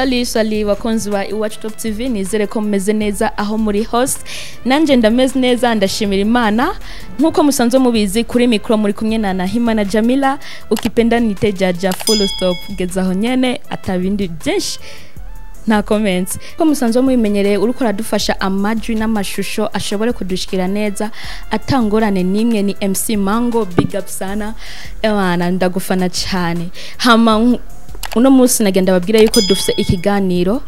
Salut, salut bakunzi ba Iwacu Top TV, nizere ko mumeze neza aho muri hose. Nanje ndameze neza, ndashimira Imana. Nkuko musanzwe mubizi, kuri micro muri kumwe na Nahimana Jamila, ukipenda nite Jaja, full stop, kugeza aho nyene, atabindi byinshi, nta comments. Ko musanzwe mubimenyereye, uriko uradufasha amajwi n'amashusho ashobore kudushikira neza atangorane nimwe ni MC Mango. Big up sana ewana, ndagufana cyane. Hama uno munsi nagenda babwira yuko dufise ikiganiro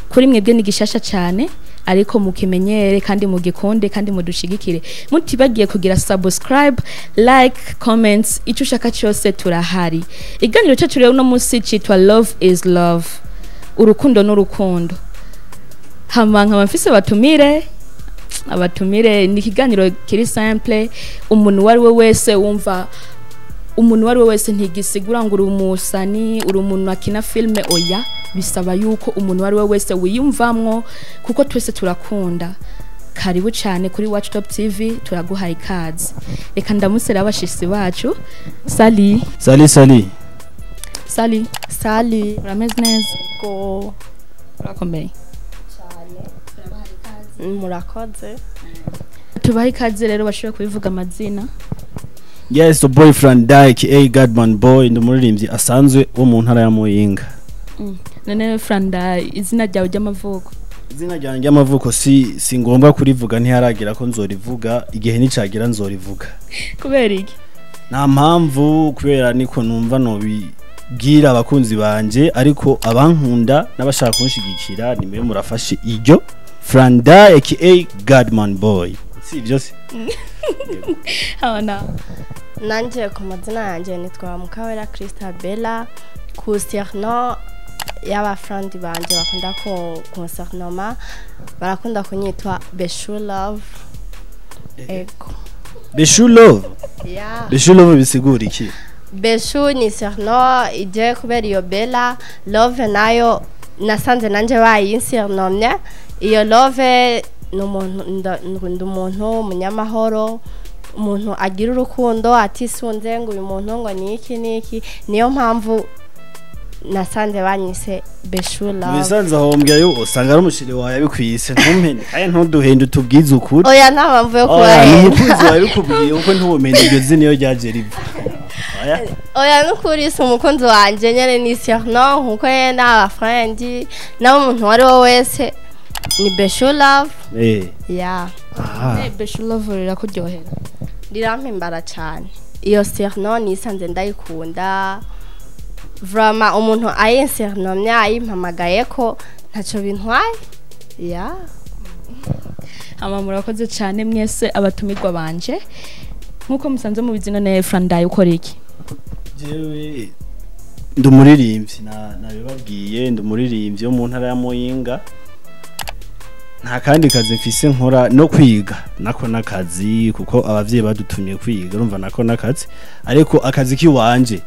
kuri mwebwe ni gishasha cyane, ariko mukimenyere kandi mugikunde kandi mudushigikire, mutibagiye kugira subscribe, like, comments, icyo ushaka cyose turahari. Iganiro cyacu rero uno munsi cyitwa "Love is Love", urukundo n'urukundo. Hama nkaba mfise abatumire. Ni ikiganiro kiri simple, umuntu uwo ari we wese wumva, umuntu uwo ari we wese, ntigisigura ngo uri umusani, uri umuntu akina filme, oya, bisaba yuko umuntu uwo ari we wese wiyumvamwo, kuko twese turakunda. Karibu cyane kuri Watch Top TV, turaguhaye ikaze. Reka ndamusera abashitsi bacu. Salut. Salut, salut. Salut. Salut. Urameze neza? Go. Urakomeye? Murakoze. Tubahe ikaze rero, bashobore kubivuga amazina. Yes, the boyfriend aka Godman Boy, ndi umuririmbyi asanzwe wo mu ntara ya Muyinga. None Franda, izina ryawe ry'amavuko? Izina ryanjye ry'amavuko si ngombwa kurivuga, ntiharagira ko nzorivuga, igihe nicagira nzorivuga. Kubera iki? Nta mpamvu, kubera niko numva nobibwira abakunzi banje, ariko abankunda n'abashaka kunshigikira nimwe murafashe iryo Franda aka Godman Boy, si ibyo se? Abana. Nanje ku mazina yanjye nitwa Mukawera Christabella, ku surnom y'abafrandi banje bakunda ku kunsurnoma, barakunda kunyitwa Beshu Love. Ego. Beshu Love? Yeah. Beshu Love bisigura iki? Beshu ni surnom ije kubera iyo Bella, Love nayo nasanze nanje bayinsurnomye. Iyo Love ni umuntu, ndi umuntu umunyamahoro, umuntu agira urukundo atisunze ngo uyu muntu ngo ni iki n'iki, niyo mpamvu nasanze banyise Beshu Love. Bisanze aho mbwira yo usanga ari umushiri wawe yabikwise, ntumpende aya, ntuduhende, utubwize ukuri. Oya, nta mpamvu yo Oya, ni kubahenda. umukunzi wawe bikubwiye, kuko ntubumenye iryo zina iyo ryaje riva. Oya. Oya, nukuri si umukunzi wanje nyene, ni surnom nkuko yenda abafrendi nawe umuntu uwo ari we wese, ni Beshu Love. Yeah. Ah. Beshu Love rirakuryohera? Rirampimbara cyane. Iyo surnom nisanze ndayikunda vraiment, umuntu ayinsurnomye ayimpamagaye ko ntacyo bintwaye, yeah. Hama murakoze cyane mwese abatumirwa banje. Nkuko musanze mubizi, none Franda, ukora iki? Jewe ndi umuririmbyi, na nabibabwiye, ndi umuririmbyi wo mu ntara ya Muyinga. Nta kandi kazi mfise nkora, no kwiga nako nakazi, kuko abavyeyi badutumye kwiga, urumva nako nakazi, ariko akazi kiwanje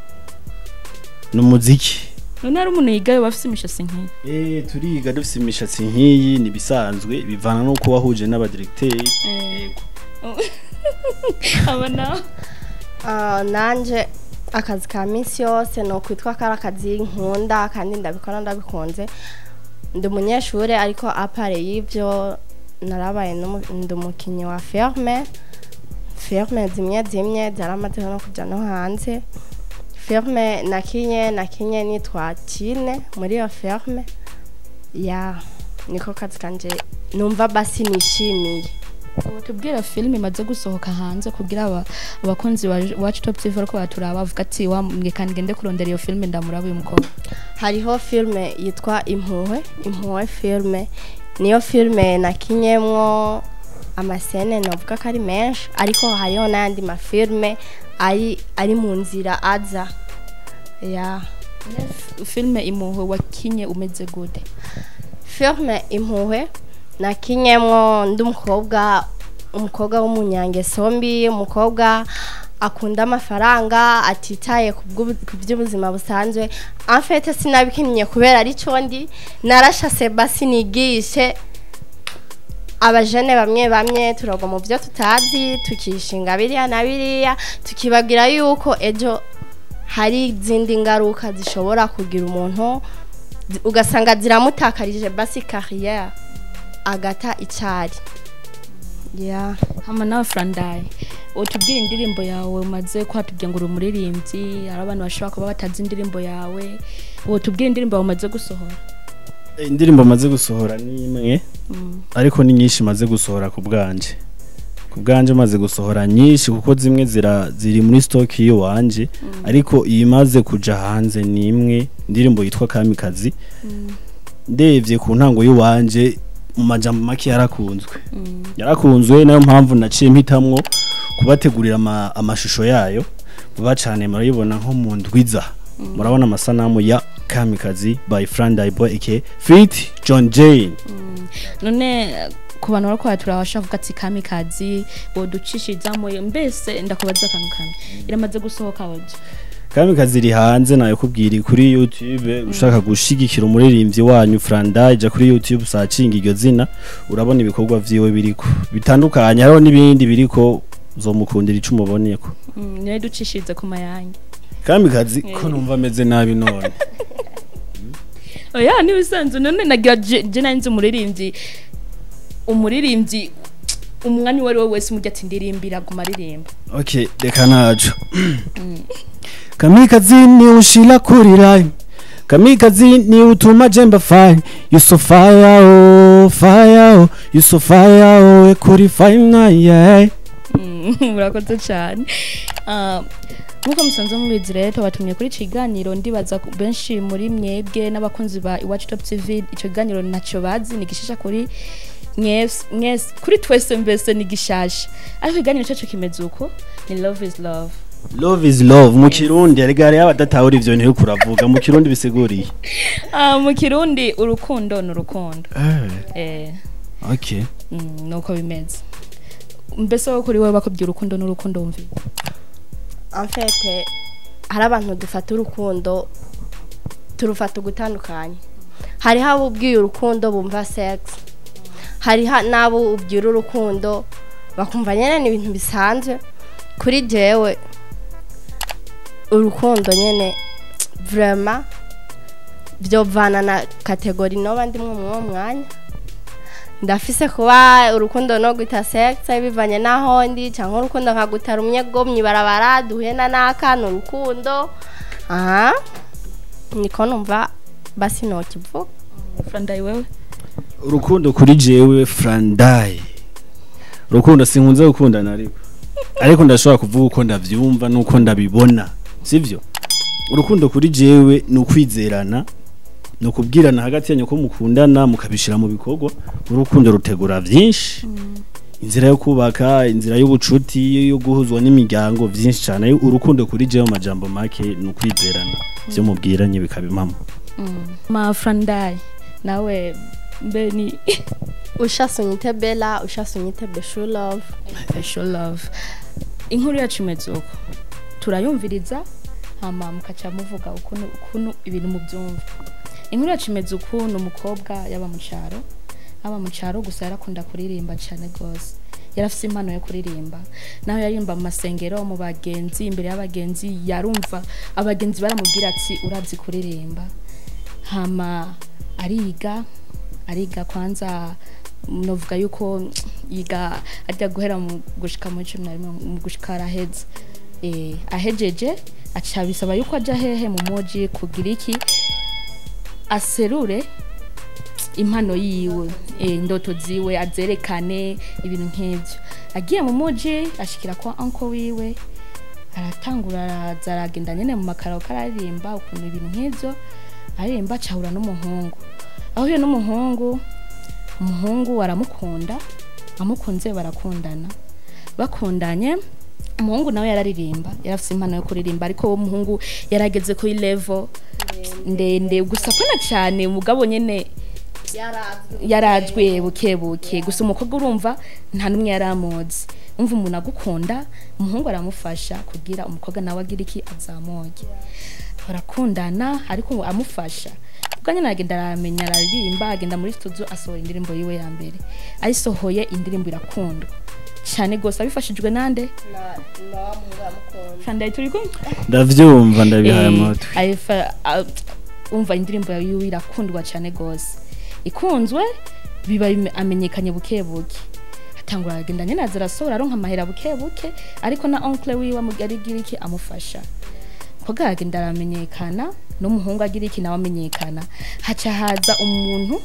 ni umuziki. None hari umuntu yigayo bafise imishatsi nk'iyi? Eh, turiga dufise imishatsi nk'iyi, ni bisanzwe, bivana nuko wahuje n'abadirecteur. Yego. Abana. Ah, nanje akazi ka minsi yose ni ukwitwa ko ari akazi nkunda kandi ndabikora ndabikunze. Ndi umunyeshuri, ariko à part y'ibyo narabaye ndi umukinnyi wa filme, filme zimwe zimwe zaramaze no kujya no hanze. Filme nakinye nitwa Tine muri iyo filme ya, niko kazi kanje numva basi nishimiye. Tubwira filime imaze gusohoka hanze kugira abakunzi ba Watch Top TV ariko baturaba bavuga ati: "Wa kandi ngende kurondera iyo filime, ndamuraba uyu mukobwa." Hariho filme yitwa Impuhwe. Impuhwe filme niyo filme nakinyemwo amascènes, novuga ko ari menshi, ariko hariho n'ayandi mafilme ari mu nzira aza, ya. Filime Impuhwe wakinye umeze gute? Filme Impuhwe nakinyemwo ndi umukobwa w'umunyangeso mbi, umukobwa akunda amafaranga, atitaye ku by'ubuzima busanzwe. En fait, sinabikinnye kubera ari cyo ndi, narashase basi nigishe abajene bamwe bamwe turagwa mu byo tutazi, tukishinga biriya na biriya, tukibagira yuko ejo hari izindi ngaruka zishobora kugira umuntu. Ugasanga ziramutakarije basi carrière, agata icari, yeah. Hama nawe Frandai, utubwire indirimbo yawe umaze kwatubwira ngo uri umuririmbyi, hari abantu bashobora kuba batazi indirimbo yawe. Utubwire indirimbo yawe umaze gusohora. Indirimbo maze gusohora ni imwe, ariko ni nyinshi maze gusohora ku bwanje. Ku bwanje maze gusohora nyinshi, kuko zimwe ziri muri stock yiwanje, ariko iyi maze kuja hanze ni imwe, indirimbo yitwa Kamikazi. Ndevye ku ntango yiwanje, mu majambo make yarakunzwe, yarakunzwe, nayo mpamvu naciye mpitamwo kubategurira amashusho yayo vuba cane. Murayibona nko mu ndwiza, murabona amasanamu ya Kamikazi by Frandai Boy aka Fit John Jane. None ku bantu bariko baraturaba avuga ati Kamikazi woducishirizamo, mbese ndakubaza akantu kamwe, iramaze gusohoka waje? Kamikazi iri hanze, nayo kubwira kuri YouTube. Ushaka gushigikira umuririmbyi wanyu Frandai, ja kuri YouTube, searchinga iryo zina, urabona ibikorwa vyiwe biriko bitandukanye, hariho n'ibindi biriko, uzomukundira ico umuboneko. Niwe ducishirize ku mayange. Kamikazi ko numva ameze nabi none? Oya, nibisanzwe. None nagira je nari nzi umuririmbyi umwanya uwo ari we wese umurya ati ndirimbira, guma aririmba. Okay, reka najo. Kamikazi ni ushila kuri line, Kamikazi ni utuma jemba fine. You so fire oh, fire oh, you so fire oh, kuri fine, yeah. Murakoze cyane. Ah, nk'uko musanzwe mubizi rero, tubatumye kuri iki kiganiro. Ndibaza benshi muri mwebwe n'abakunzi ba Iwacu Top TV icyo kiganiro ntacyo bazi, ni gishasha kuri mwese mwese, kuri twese mbese ni gishasha. Ariko ikiganiro cyacu kimeze uko, ni Love is Love. Love is love mu Kirundi. Erega hariho abadatahura ivyo bintu uriko uravuga mu Kirundi, bisiguriye. Ah, mu Kirundi urukundo ni urukundo. Okay. Nuko bimeze. Mbese wowe, kuri wowe bakubwira urukundo n'urukundo, wumva iki? En fait, hari abantu dufata urukundo, turufata ugutandukanye. Hariho abo ubwiye urukundo bumva sex, hariho n'abo ubwira urukundo bakumva nyene ni ibintu bisanzwe. Kuri jewe urukundo nyene vraiment vyovana na catégorie noba ndimwo mw'uwo mwanya. Ndafise kuba urukundo no guta sex bivanye naho ndi, cyangwa urukundo nkagutara umwe mw'ibarabara duhuye na naka ni urukundo. Aha niko numva basi nokivuga. Frandai, wewe? Urukundo kuri jewe Frandai, urukundo sinkunze gukundana, ariko ndashobora kuvuga uko ndavyumva nuko ndabibona, sivyo? Urukundo kuri jewe ni ukwizerana, ni ukubwirana hagati yanyu ko mukundana, mukabishira mu bikorwa. Urukundo rutegura vyinshi, inzira yo kubaka, inzira y'ubucuti, yo guhuzwa n'imiryango, vyinshi cyane. Urukundo kuri jewe mu majambo make ni ukwizerana, ivyo mubwiranye bikaba impamo. Ma Frandai nawe mbe ni Ushase unyite Bella, ushase unyite Beshu Love. Special Love. Inkuru yacu imeze uko, turayumviriza hama mukaca muvuga ukuntu ibintu mubyumva. Inkuru yacu imeze uku: ni umukobwa yaba mu cyaro, aba mu cyaro, gusa yarakunda kuririmba cyane rwose, yarafise impano yo kuririmba. Naho yaririmba mu masengero, mu bagenzi, imbere y'abagenzi, yarumva abagenzi baramubwira ati urazi kuririmba. Hama ariga, ariga kwanza novuga yuko yiga ajya guhera mu gushika mu 11, mu gushika araheza. Ahejeje aca bisaba yuko aja hehe? Mu muji, kugira iki? Aserure impano yiwe, indoto ziwe azerekane, ibintu nk'ivyo. Agiye mu muji, ashikira kwa uncle wiwe, aratangura araza, aragenda nyene mu makaraoke, araririmba ukuntu, ibintu nk'ivyo, aririmba, acahura n'umuhungu. Ahuye n'umuhungu, umuhungu aramukunda, amukunze barakundana. Bakundanye, umuhungu nawe yararirimba, yarafise impano yo kuririmba, ariko uwo muhungu yarageze kuri level ndende, gusa pana cyane, umugabo nyene yarazwe buke buke. Gusa umukobwa urumva nta n'umwe yaramuzi. Umva, umuntu agukunda, umuhungu aramufasha kugira umukobwa nawe agira iki? Azamuke. Barakundana, ariko ngo amufasha ubwo nyine aragenda aramenya araririmba, agenda muri studio, asohora indirimbo yiwe ya mbere. Ayisohoye, indirimbo irakundwa cyane gose, abifashijwe nande? Na wa muhungu yamukunda. Sandayi, turi kumwe? Ndavyumva, ndabihaye amatwi. Umva, indirimbo yawe irakundwa cyane gose, ikunzwe biba amenyekanye buke buke, atangura agenda nyine aza arasohora, aronka amahera buke buke, ariko na oncle wiwe agira iki, amufasha. Mukobwa aragenda aramenyekana, n'umuhungu agira iki, nawe amenyekana. Haca haza umuntu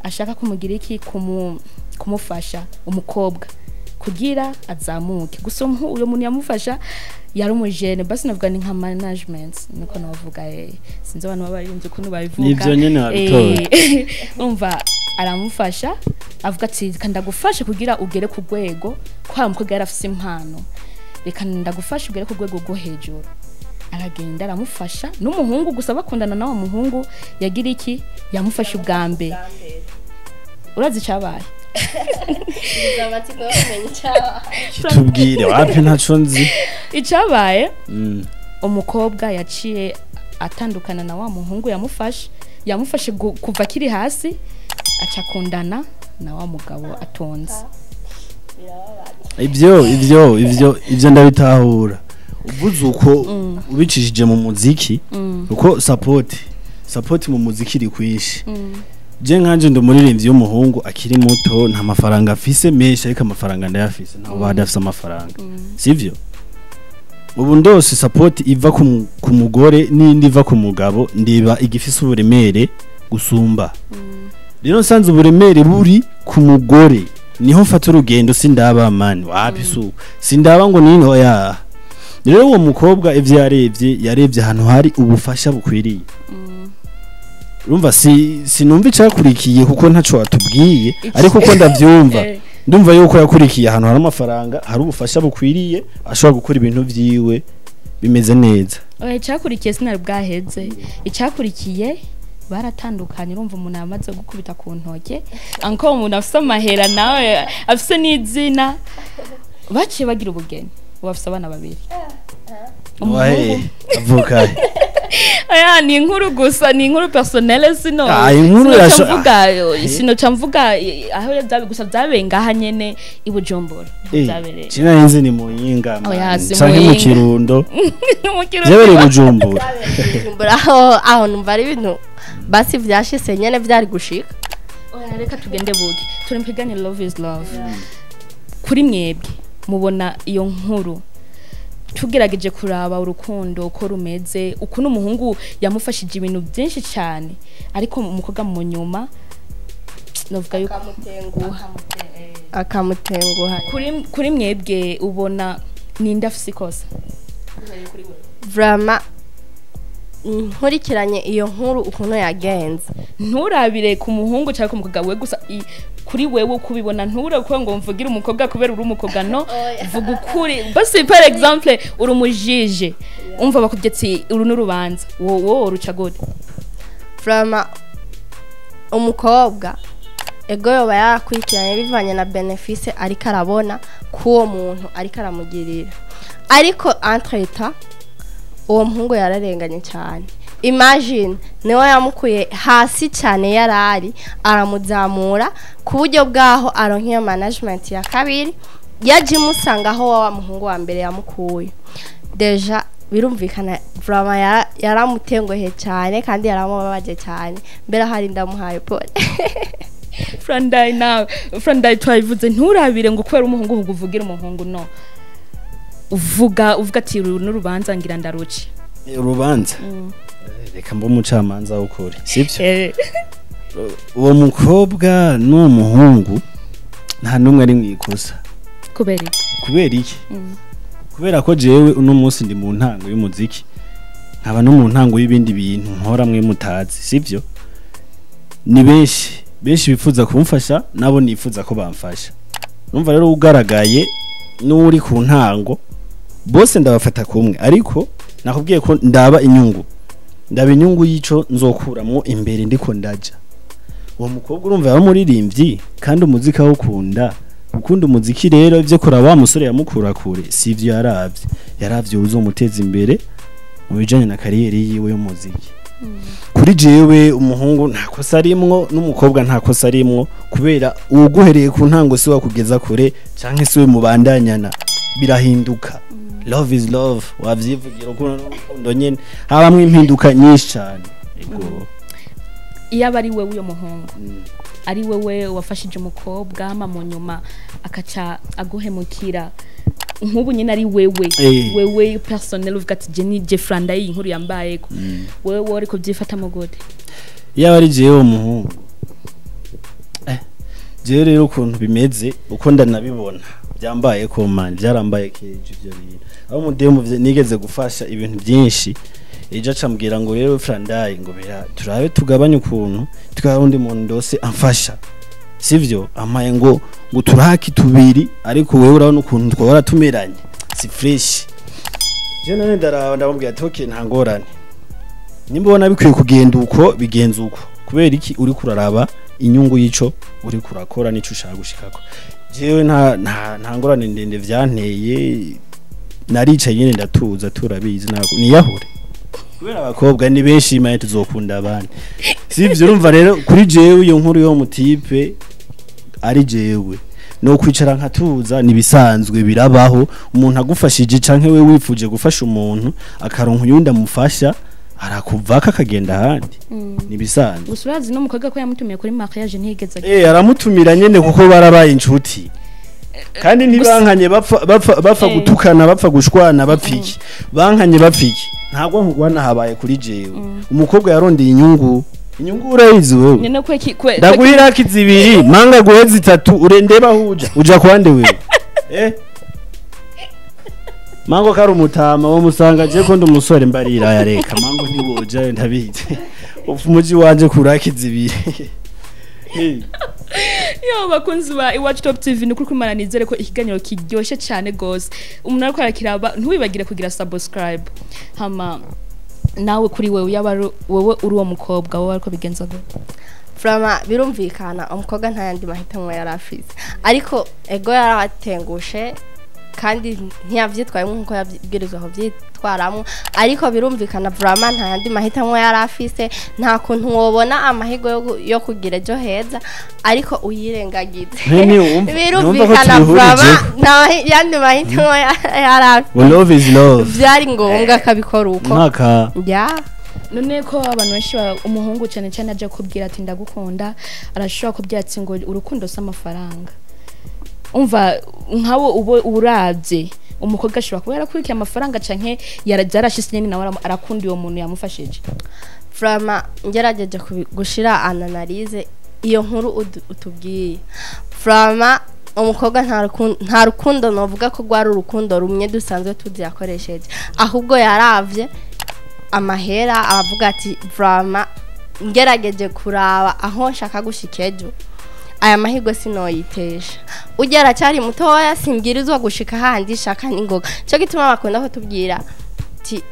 ashaka kumugira iki, kumufasha umukobwa kugira azamuke. Gusa uyo muntu yamufasha yari umujene, basi navuga ni nka management, niko navuga, sinzi abantu baba barinze ukuntu babivuga. Nivyo nyene, wabitoye. Umva, aramufasha, avuga ati reka ndagufashe kugira ugere ku rwego, ko hari umukobwa yari afise impano, reka ndagufashe ugere ku rwego rwo hejuru. Aragenda aramufasha n'umuhungu gusa bakundana nawo muhungu yagira iki, yamufashe ubwa mbere. Urazi icyabaye? Amatsiko yo kumenya icyabaye. Tubwire, wapi, ntaco nzi. Icyabaye, umukobwa yaciye atandukana na wa muhungu yamufashe kuva akiri hasi, aca akundana na wa mugabo atonze. Ivyo ndabitahura uvuze uko ubicishije mu muziki, kuko support mu muziki iri kwinshi. Je nkanje ndi umuririmbyi w'umuhungu akiri muto, nta mafaranga afise menshi, ariko amafaranga ndayafise, ntaho badafise amafaranga, sivyo? Ubu ndose support iva ku mugore n'indi iva ku mugabo, ndiba igifise uburemere gusumba. Rero nsanze uburemere buri ku mugore, niho mfata urugendo. Sindaba mani, wapi, su sindaba ngo nino ya. Rero uwo mukobwa ivyo yarebye ahantu hari ubufasha bukwiriye. Urumva, si sinumva icakurikiye kuko ntaco watubwiye, ariko uko ndavyumva, ndumva yuko yakurikiye ahantu hari amafaranga, hari ubufasha bukwiriye, ashobora gukora ibintu vyiwe bimeze neza. Oya, icyakurikiye sinari bwaheze. Icyakurikiye, baratandukanye. Urumva, umuntu yamaze gukubita ku ntoke anko, umuntu afise amahera nawe afise n'izina, baciye bagira ubugeni, ubu afise abana babiri. Wahe, avuka? Aya ni inkuru gusa, ni inkuru personnelle, sino Ah, inkuru sinoca ah. mvuga, sinoca mvuga aho byabe, gusa byabereye ngaha nyene i Bujumbura byabereye. Sinari ni Muyinga, Oya, si canke mu Muyinga. Kirundo. Mu Kirundo. Vyabereye i Bujumbura. Bujumbura, aho numva ari ibintu basi vyashise nyene, vyari gushika. Oya, reka tugende buke, turi mpigane love is love. Kuri mwebwe mubona iyo nkuru, tugerageje kuraba urukundo uko rumeze, ukuntu umuhungu yamufashije ibintu byinshi cyane, ariko umukobwa mu nyuma novuga yuko Akamutenguha, akamutenguha. Kuri mwebwe ubona ninde afise ikosa? Vraiment, nkurikiranye iyo nkuru ukuntu yagenze, Nturabire ku muhungu cyangwa ku mukobwa we gusa, kuri wewe uko ubibona, nture kuba ngo mvugire umukobwa kubera uri umukobwa, no. Oya. Vuga ukuri basi. Par exemple, uri umujije, umva, bakubye ati uru n'urubanza, wowe ruca gute? Vraiment, umukobwa ego yoba yarakurikiranye bivanye na bénéfice ariko arabona k'uwo muntu ariko aramugirira, ariko entre-temps uwo muhungu yararenganye cyane. Imagine, niwe yamukuye hasi cyane yarari, aramuzamura ku buryo bwaho aronka iyo management ya kabiri, yaje imusanga aho wa muhungu wa mbere yamukuye. Déjà birumvikana, vraiment yaramutenguhe cyane kandi yaramubabaje cyane, mbere ahari ndamuhaye pole. Frandai, nawe Frandai, twabivuze, nturabire ngo kubera umuhungu ngo uvugire umuhungu, no. Uvuga ati uru n'urubanza ngira ndaruce. Urubanza, reka mbe umucamanza w'ukuri, sibyo? Eh. Uwo mukobwa n'uwo muhungu nta n'umwe ari mu ikosa. Kubera iki? Kubera iki? Kubera ko jewe uno munsi ndi mu ntango y'umuziki, nkaba no mu ntango y'ibindi bintu nkora mwe mutazi, sivyo? Ni benshi benshi bifuza kumfasha, nabo nifuza ko bamfasha. Numva rero ugaragaye n'uri ku ntango, bose ndabafata kumwe, ariko nakubwiye ko ndaba inyungu, ndaba inyungu y'ico nzokuramwo imbere ndiko ndaja. Uwo mukobwa, urumva, yaba umuririmbyi kandi umuziki awukunda, ukunda umuziki. Rero ivyo kora wa musore yamukura kure sivyo yaravye uzomuteza imbere mu bijanye na carrière yiwe y'umuziki. Kuri jewe, umuhungu nta kosa arimwo n'umukobwa nta kosa arimwo, kubera uwuguhereye ku ntango si wakugeza kure canke si we mubandanyana, birahinduka. Love is love, wavyivugira, urukundo n'urukundo nyene, habamwo impinduka nyinshi cane. Ego. Iyo aba ari wewe uyo muhungu, ari wewe wafashije umukobwa, hama mu nyuma akaca aguhemukira, nk'ubu nyine ari wewe, wewe personnel uvuga ati je ni Jeffrey iyi nkuru yambayeko, wewe wari kubyifatamo gute? Yaba ari jewe umuhungu, jewe rero ukuntu bimeze, uko ndanabibona, byambaye ko man, byarambaye keje ibyo bintu. Aho umudemu nigeze gufasha ibintu byinshi, ejo acambwira ngo rero Frandayi, ngo bira turabe tugabanye ukuntu twaba, undi muntu ndose amfasha, sivyo? Ampaye ngo turaki tubiri, ariko wewe urabona ukuntu twahora tumeranye, si fresh. Je none ndaraba, ndamubwira ati okay, nta ngorane, nimba ubona bikwiye kugenda uko, bigenza uko. Kubera iki? Uri kuraraba inyungu y'ico uri kurakora n'ico ushaka gushikako. Jewe nta ngorane ndende vyanteye, naricaye nyene ndatuza, turabizi nako niyahure, kubera abakobwa ni benshi maye tuzokunda abandi, sivyo? Urumva rero kuri jewe iyo nkuru yo mutipe, ari jewe no kwicara nkatuza, nibisanzwe birabaho. Umuntu agufashije canke we wifuje gufasha umuntu, akaronka uyundi amufasha, arakuvaka akagenda ahandi, nibisanzwe. Gusa urazi n'umukobwa ko yamutumiye kuri mariage ntiyigeze agera. Aramutumira nyene kuko barabaye inshuti, kandi ntibankanye bapfa gutukana, bapfa gushwana, bapfa iki, bankanye bapfa iki, ntabwo nkugwana habaye kuri jewe. Umukobwa yarondeye inyungu, inyungu urayizi wewe. Nyene kwe Ndaguhira kizibiri manga guhe zitatu, urendeba huja uja kwande wewe. Mango kari umutama wo musanga, je ko ndi umusore mbarira yareka mango ntiwoja, ndabizi ufu umuji wanje kuraki zibiri. Yo bakunzi ba Iwacu Top TV, ni ukuri kw'Imana nizere ko ikiganiro kiryoshye cyane gose. Umuntu ariko arakiraba, ntiwibagire kugira subscribe. Hama nawe kuri wewe, yaba ari wewe uri uwo mukobwa, wowe ariko bigenza gute? Frama birumvikana, umukobwa nta yandi mahitamo yari afise, ariko ego yaratengushe kandi ntiyavyitwayemo nkuko yabwirizwa kuvyitwaramo. Ariko birumvikana, vraiment nta yandi mahitamo yari afise. Nta kuntu wobona amahirwe yo kugira ejo heza ariko uyirengagize. Ntiwumva ko Birumvikana, tubihurije. Vraiment nta yandi mahitamo yari afise. Well, love is love. Vyari ngombwa akabikora uko. Ntaka. Ya. None ko abantu benshi umuhungu cyane cyane aje kubwira ati ndagukunda, arashobora kubwira ati ngo urukundo si amafaranga. Umva nkawe ubo uravye, umukobwa ashobora kuba yarakurikiye amafaranga canke yarashise nyene nawe arakunda uwo muntu yamufashije? Vraiment ngerageje gushira analyse iyo nkuru utubwiye, vraiment umukobwa nta rukundo novuga ko rwari urukundo rumwe dusanzwe tuzi yakoresheje, ahubwo yaravye amahera, aravuga ati vraiment ngerageje kuraba aho nshaka gushika ejo, aya mahirwe sinoyitesha, ujya aracyari mutoya, simbwirizwa gushika handi shaka n'ingoga. Cyo gituma bakunda kutubwira ati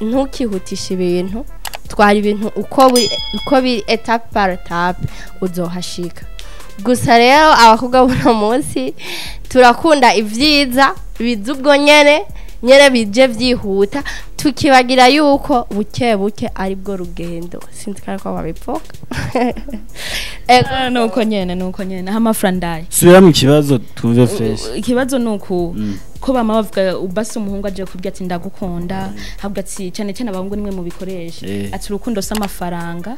ntukihutishe ibintu, twara ibintu uko biri, étape par étape, uzohashika. Gusa rero abakobwa buno munsi turakunda ibyiza biza ubwo nyene nyene, bije byihuta, tukibagira yuko buke buke ari bwo rugendo. Sinzi kandi ko babivuga. Ego. Ah, nuko nyene, nuko nyene. Hama Frandayi, Subira mu kibazo twumve fresh. Ikibazo nuko ko bama bavuga ubasi umuhungu aje kubwira ati ndagukunda, havuga ati cyane cyane abahungu nimwe mu bikoresha, ati urukundo si amafaranga.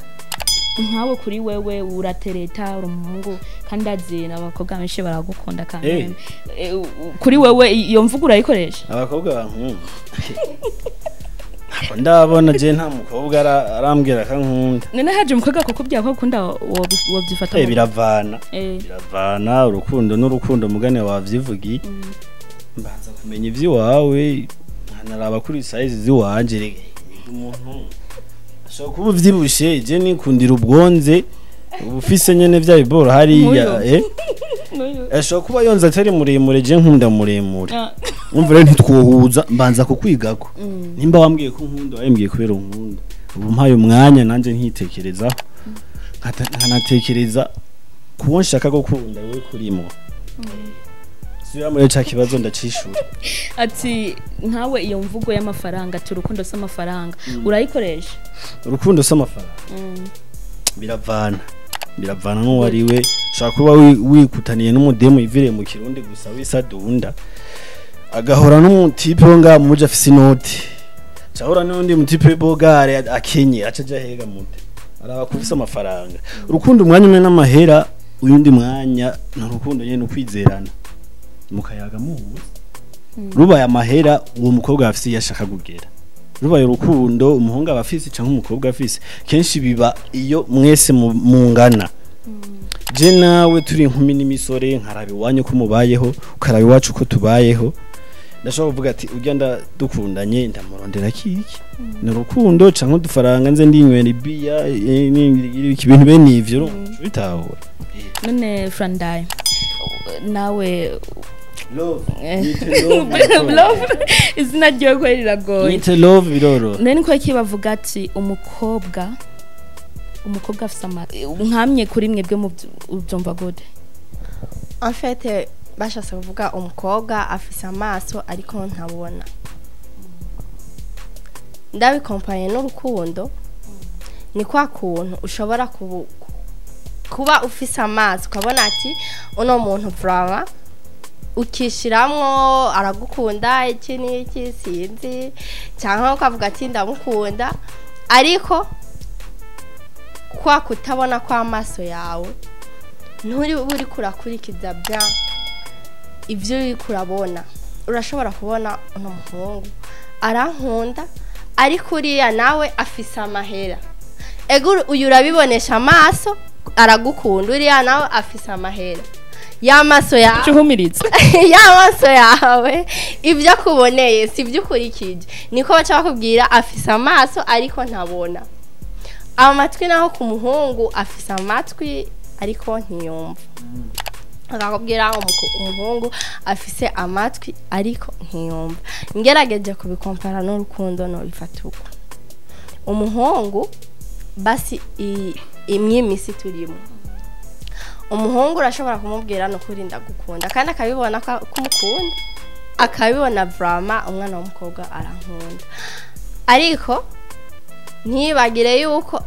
Nkawe kuri wewe uratereta, uri umuhungu kandi azi n'abakobwa benshi baragukunda kandi kuri wewe iyo mvugo urayikoresha? Abakobwa bankunda, ntabwo ndabona, je nta mukobwa arambwira ko ankunda. None haje umukobwa akakubwira ko akunda, wobyifata? Biravana. Biravana, urukundo n'urukundo, mugane wavyivugiye. Mbanza kumenya ivy'iwawe, nkanaraba kuri size ziwanje. Rege umuntu ashobora kuba uvyibushe, je nikundira ubwonze ubufise nyene vya biboro hariya. Nk'uyu. Eh, ashobora kuba yonze atari muremure, je nkunda muremure. Ah. Umva rero ntitwohuza, mbanza kukwigako. Nimba wambwiye ko nkunda, wambwiye kubera unkunda, ubu mpaye umwanya nanje nkitekerezaho, nkanatekereza kuwo nshaka gukunda, wewe kurimo. Subira muri ca kibazo ndacishura. Ati nkawe iyo mvugo y'amafaranga, ati urukundo si amafaranga, urayikoresha? Urukundo si amafaranga, biravana, biravana n'uwo ari we. Ushobora kuba wikutaniye n'umudemu yiviriye mu Kirundi gusa wisadunda, agahora n'umutipe wo ngaha muji afise inoti. Acahura n'undi mutipe bogare akenye, aca aja hega mute araba kufisa amafaranga. Urukundo umwanya umwe n'amahera, uyundi mwanya ni urukundo nyene, ukwizerana mukayaga muhuza. Rubaye amahera, uwo mukobwa afise iyo ashaka kugera. Rubaye urukundo, umuhungu aba afise canke umukobwa afise, kenshi biba iyo mwese mungana. Je nawe turi inkumi n'imisore, nkaraba iwanyu ko mubayeho, ukaraba iwacu ko tubayeho, ndashobora kuvuga ati urya ndadukundanye, ndamurondera kiki? Ni urukundo canke udufaranga, nze ndinywera ibiya, ibintu bene ivyo bitahura. None Frandaye, nawe? Love. Love, izina ryiwe ko riragoye. Nite love biroro. None niko iki bavuga ati umukobwa afise ama nkamye kuri mwebwe mu ubyumva gute? En fait, bashatse kuvuga umukobwa afise amaso ariko ntabona. Ndabikompanye n'urukundo, ni kwa kuntu ushobora kuba ufise amaso ukabona ati uno muntu vraiment ukishiramwo aragukunda, iki n'iki sinzi, cyangwa ukavuga ati ndamukunda, ariko kwa kutabona kw'amaso yawe nturi uri kurakurikiza bya ibyo uri kurabona. Urashobora kubona uno muhungu arankunda, ariko uriya nawe afise amahera. Ego, uyu urabibonesha amaso aragukunda, uriya nawe afise amahera y'amaso yawe. Cuhumiriza. Y'amaso yawe, ibyo akuboneye si ibyo ukurikije. Niko baca bakubwira afise amaso ariko ntabona. Amatwi naho ku muhungu, afise amatwi ariko ntiyumva. Akakubwira umuhungu afise amatwi ariko ntiyumva. Ngerageje kubikompara n'urukundo, no bifata uko umuhungu basi imwe imisi turimo, umuhungu urashobora kumubwira no kuri ndagukunda, kandi akabibona ko umukunda, akabibona vraiment umwana w'umukobwa arankunda, ariko ntibagire yuko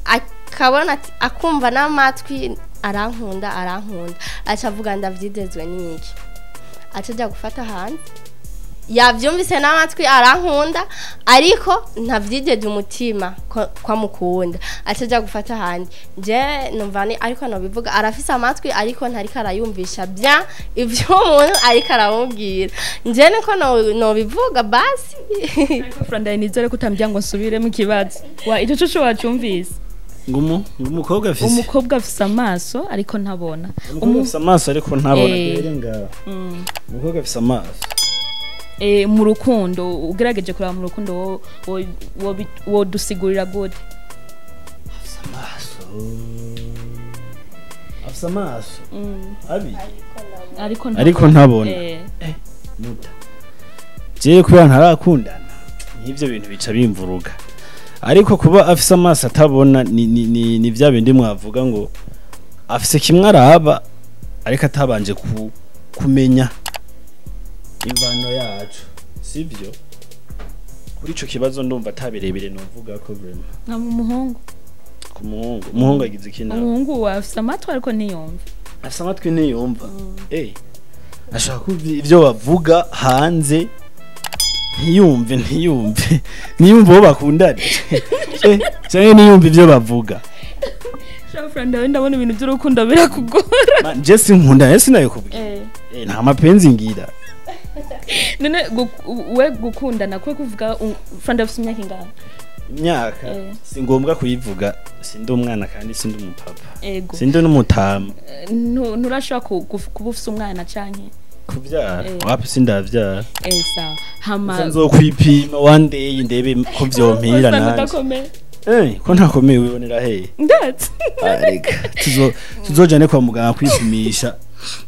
akabona akumva n'amatwi arankunda, arankunda, aca avuga ndavyidezwe n'iki, aca ajya gufata hanze. Yavyumvise n'amatwi arankunda, ariko ntavyigeje umutima ko amukunda, aca ajya gufata hanze. Je numva ni ariko nobivuga, arafise amatwi ariko ntariko arayumvisha bien ivyo umuntu ariko aramubwira. Nje niko nobivuga basi. Frandaye, nizere ko utambwira ngo nsubire mu kibazo wa ico cucu wacumvise. Ngumu umukobwa afise Umukobwa afise amaso ariko ntabona. Umukobwa afise amaso ariko ntabona. Rero ngaho umukobwa afise amaso. Mu rukundo, ugerageje kuraba mu rukundo, wo dusigurira gute? Afise amaso, afise amaso abiri. Ariko ntabona. Ariko ntabona. Muta jewe kubera ntarakundana, nk'ivyo bintu bica bimvuruga. Ariko kuba afise amaso atabona ni vya bindi mwavuga ngo afise kimwe araba ariko atabanje kumenya imvano yacu, sivyo? Kuri ico kibazo ndumva atabirebire novuga ko vraiment. Nka mu muhungu? Ku muhungu, umuhungu agize iki nawe? Umuhungu afise amatwi ariko ntiyumva. Afise amatwi ntiyumva. Ashaka kumva ivyo bavuga hanze, ntiyumve uwo bakundana, canke ntiyumve ivyo bavuga. Sha Frandaye, ndabona ibintu by'urukundo birakugora. Je sinkunda, ese sinabikubwiye? Nta mapenzi ngira. None we gukundana kwe kuvuga Frandaye afise imyaka ingana? Imyaka si ngombwa kuyivuga, sindi umwana kandi sindi umupapa. Ego. Sindi n'umutama. Nturashobora kuba ufise umwana canke? Kuvyara? Wapi, sindavyara. Sawa, hama Gusa nzokwipima one day ndebe ko vyompira usanga nanje. Udakomeye. Ko ntakomeye wibonera hehe? Ndatse. Ah, reka tuzojane kwa muganga kwipimisha,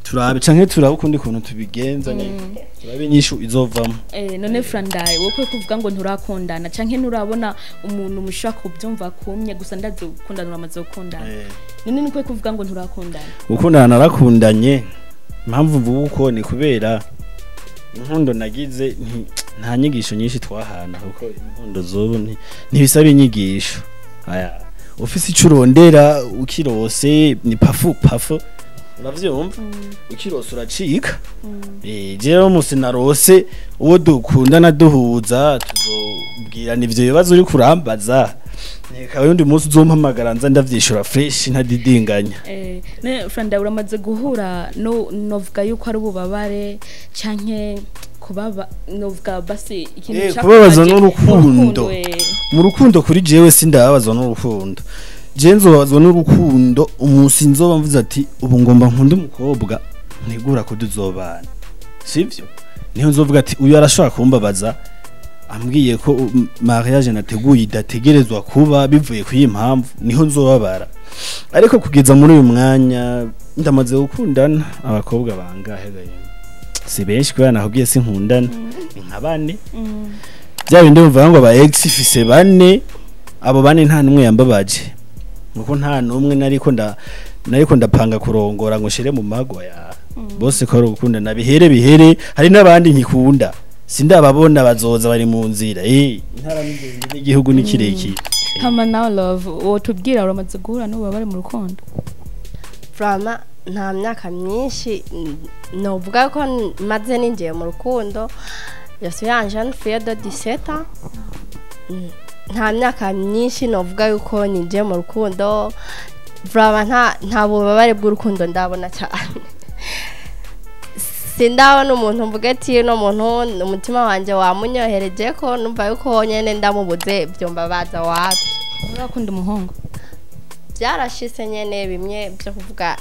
turabe canke turabe ukundi kuntu tubigenza nyene, turabe inyishu izovamo. None Frandaye, wowe kwe kuvuga ngo nturakundana canke nturabona umuntu mushaka kubyumva kumye, gusa ndazi gukundana, uramaze gukundana. None ni kwe kuvuga ngo nturakundana? Gukundana narakundanye. Impamvu mvuga uko ni kubera inkundo nagize nta nyigisho nyinshi twahana, kuko inkundo z'ubu ntibisaba inyigisho. Aya ufise ico urondera ukirose ni pafu pafu. Uravyumva? Ukirose uracika. Jewe musi narose uwo dukundana duhuza tuzobwirana ivyo bibazo uri kurambaza. Reka undi munsi uzompamagara nza ndavyishura fresh ntadidinganya. Ne Franda, uramaze guhura no novuga yuko ari ububabare canke kubaba, novuga basi ikintu Kubabazwa cakubabaje n'urukundo. mu rukundo. Mu rukundo kuri jewe sindababazwa n'urukundo. Je nzobabazwa n'urukundo umunsi nzoba mvuze ati ubu ngomba nkunda umukobwa ntegura ko tuzobana, sivyo? Niho nzovuga ati uyu arashobora kumbabaza ambwiye ko mariage nateguye idategerezwa kuba bivuye ku iyi mpamvu, niho nzobabara. Ariko kugeza muri uyu mwanya ndamaze gukundana abakobwa bangahe gaye? Si benshi, kubera nakubwiye sinkundana, ni nka bane. Bya bindi bivuga ngo aba ex fise bane, abo bane nta numwe yambabaje, nuko nta numwe nariko ndapanga kurongora ngo shire mu mago ya bose ko ari ugukundana bihere bihere. Hari n'abandi nkikunda sindababona, bazoza bari mu nzira. Intara n'ingendo n'igihugu ni kirekire. Hama nawe Love, wotubwira, uramaze guhura n'ububabare mu rukundo? Vraiment nta myaka myinshi novuga ko maze ninjiye mu rukundo. Je suis une jeune fille de 17 ans. Nta myaka myinshi novuga yuko ninjiye mu rukundo. Vraiment nta bubabare bw'urukundo ndabona cyane. Sindabona umuntu mvuga ati uno muntu umutima wanjye wamunyohereje ko numva yuko nyene ndamubuze byombabaza, wapi. Urakunda umuhungu? Byarashitse nyene, bimwe byo kuvuga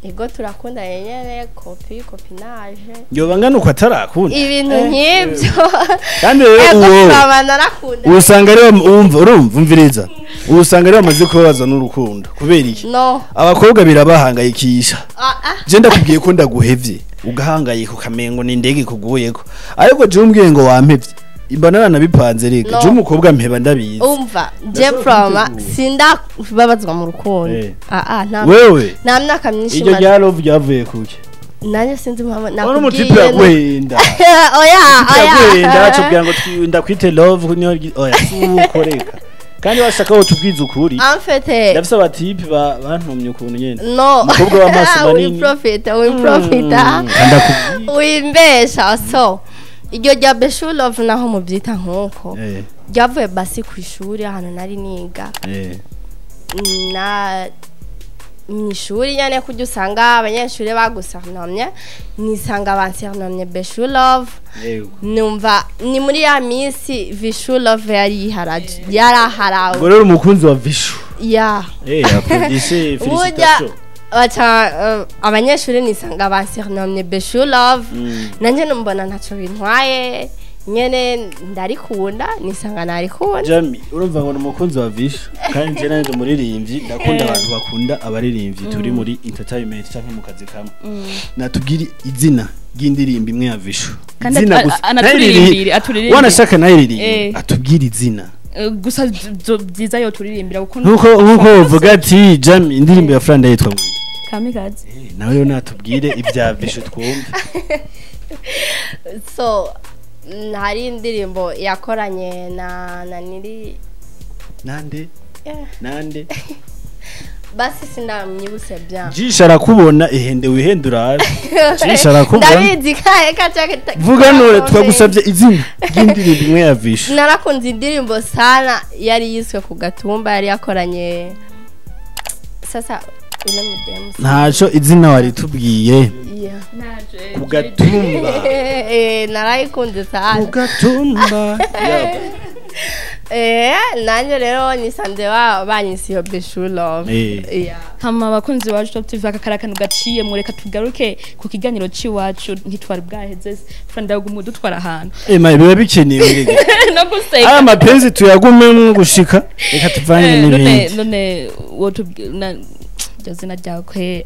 ego turakundanye nyene, copinage. Yoba ngana uko atarakunda. Ibintu nk'ibyo. Kandi rero Ego, uwo turaba narakunda. Usanga rero umva, urumva, umviriza, usanga rero bamaze kubabaza n'urukundo kubera iki? No. Abakobwa birabahangayikisha. Ah, ah. Je ndakubwiye ko ndaguhevye ugahangayika ukamengo ni indege ikuguyeko, ariko je umbwiye ngo wampevye imba naranabipanze reka. No. Je umukobwa mpeba ndabizi. Umva, je Ndashobora proma kubitegura. sindababazwa mu rukundo. Ah ah, nta Wewe nta myaka myinshi iryo maze. rya love ryavuye kuki? Nanjye sinzi impamvu. Wari umutipe Nakubwiye yaguhenda. Oya, oya. Yaguhenda acubwira ngo ndakwite love niyo oya suko reka, kandi washaka ko tubwiza ukuri. En fait Ndafise abatipe bantumye ukuntu nyene. No. Umukobwa w'amaso manini. Wiprofita, wiprofita. Ndakubwiye. Wimbesha. So iryo rya Beshu Love, naho mubyita nk'uko, ryavuye basi ku ishuri ahantu nari niga. Na mu ishuri nyene kurya usanga abanyeshuri bagusurnomye, nisanga bansurnomye Beshu Love. Numva ni muri ya minsi Vishu Love yari yiharaje, yaraharawe. Ngo rero umukunzi wa Vishu. Ya. Applaudissez. Burya félicitations. baca abanyeshuri nisanga bansurnomye Beshu Love. Nanjye numbona ntacyo bintwaye nyene, ndarikunda, nisanga narikunda. Jami, urumva ngo ni umukunzi wa Vishu, kandi je nanje umuririmbyi ndakunda abantu bakunda abaririmbyi, turi muri entertainment cyangwa mu kazi kamwe. Natubwire izina ry'indirimbo imwe ya Vishu. Kandi Izina gusa. anaturirimbire, aturirimbire. Wanashaka nayiririmbe. Atubwire izina. Gusa byiza yo turirimbira kuko Nkuko uvuga ati Jami, indirimbo ya Franda yitwa ngo Kamikaze. Nawe rero natubwire ibya Vishu twumve. So hari indirimbo yakoranye na niri. Nande? Nande? Basi sindamwibutse bya. Jisha arakubona, ihende wihende urabe, Jisha arakubona. Ndabizi kaye kaca. Vuga none, twagusabye izina ry'indirimbo imwe ya Vishu. Narakunze indirimbo sana yari yiswe ku gatumba, yari yakoranye sasa ule mudemu. Ntaco, izina waritubwiye. Yeah. Ku gatumba. Narayikunze sana. Ku gatumba. Nanjye rero nisanze banyise iyo Beshu Love. Yeah. Hama abakunzi ba Top TV, aka kari akantu gaciye, mureka tugaruke ku kiganiro c'iwacu, ntitwari bwaheze. Franda yaguma dutwara ahantu. Ema biba bikenewe rega. No guseka. Aya mapenzi tuyagumemwo gushika, reka tuvange None n'ibindi. none wotubwi na iryo zina ryawe kwe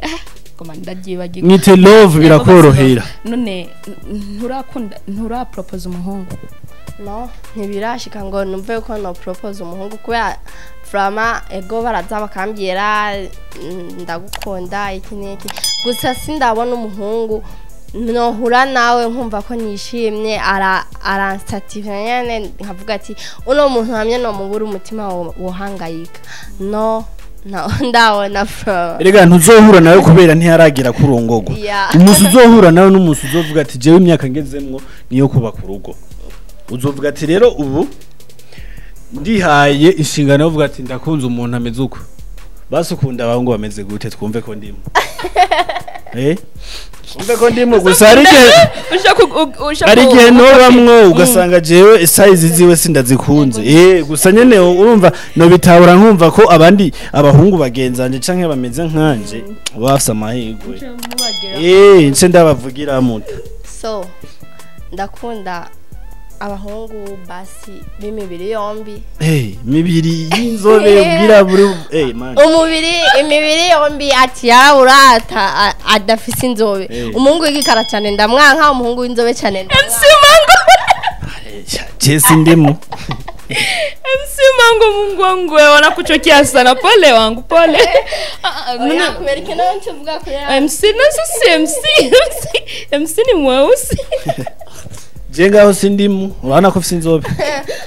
goma ndaryibagirwa. Mwite Love birakorohera. None nturakunda, nturapropose umuhungu? No, ntibirashika ngo numve ko no propose umuhungu, kubera vraiment ego baraza bakambwira ndagukunda iki n'iki, gusa sindabona umuhungu nohura nawe nkumva ko nishimye, aransativa nyene nkavuga ati uno muntu hamwe no mubura umutima wohangayika. No, Ndabona from. Erega ntuzohura nawe kubera ntiyaragira kurongogwa. Umunsi uzohura nawe n'umunsi uzovuga ati jewe imyaka ngezemwo niyo kubaka urugo. Uzovuga ati rero ubu ndihaye inshingano yo kuvuga ati ndakunze umuntu ameze uko. Basukunda abahungu bameze gute twumve ko ndimo. Umve ko ndimo gusa ari igihe nobamwo ugasanga jewe size ziwe sindazikunze. Gusa nyene urumva no bitabura nkumva ko abandi abahungu bagenzanje canke bameze nkanje bafise amahirwe. Nce ndabavugira muta. So ndakunda abahungu basi b'imibiri yombi. Mibiri y'inzobe ubwirabure man. Umubiri imibiri yombi ati yarabura adafise inzobe. Umuhungu w'igikara cyane ndamwanka, umuhungu w'inzobe cyane ndamwanka. MC Mango. Jesse ndimo. MC Mango Mungu wangu wanakuchokia sana, pole wangu pole. Oya kubereka nawe ncuvuga kuri MC nazo si MC. MC ni mweusi. Jenga ho sindimu urabona ko ufise inzobe.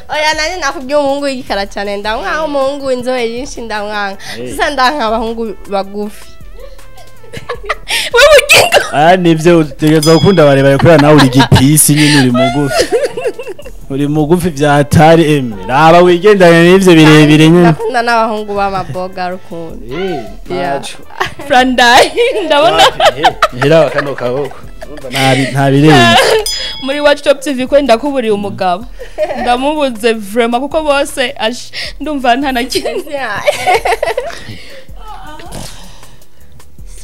Oya nanye nakubwiye umuhungu w'igikara cyane ndamwanka, umuhungu w'inzobe nyinshi ndamwanka. Sasa ndanka abahungu bagufi. Wewe kingo. Nivyo utegereza gukunda barebare kubera nawe uri gipisi nyine uri mugufi. Uri mugufi vya hatari emwe. Raba wigendanye n'ivyo birebire nyine. Ndakunda n'abahungu b'amaboga rukundo. Naco. Frandai ndabona. Hera kano kaboko. Nta birenze. Muri Iwacu Top TV ko ndakuburiye umugabo. Ndamubuze vraiment kuko bose ndumva nta na kimwe.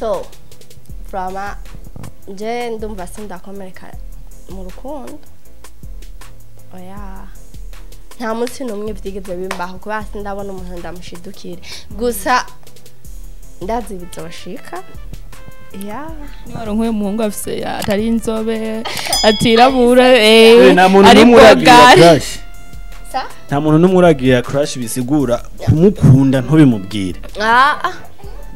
So vraiment je ndumva sindakomereka mu rukundo. Oya nta munsi n'umwe byigeze bimbaho kuba sindabona umuntu ndamushidukire. Gusa ndazi bizoshika. Yeah. Ni waronkuye umuhungu afise atari inzobe atirabura ari bogari. Nta muntu n'umwe uragira crush bisigura kumukunda ntubimubwire.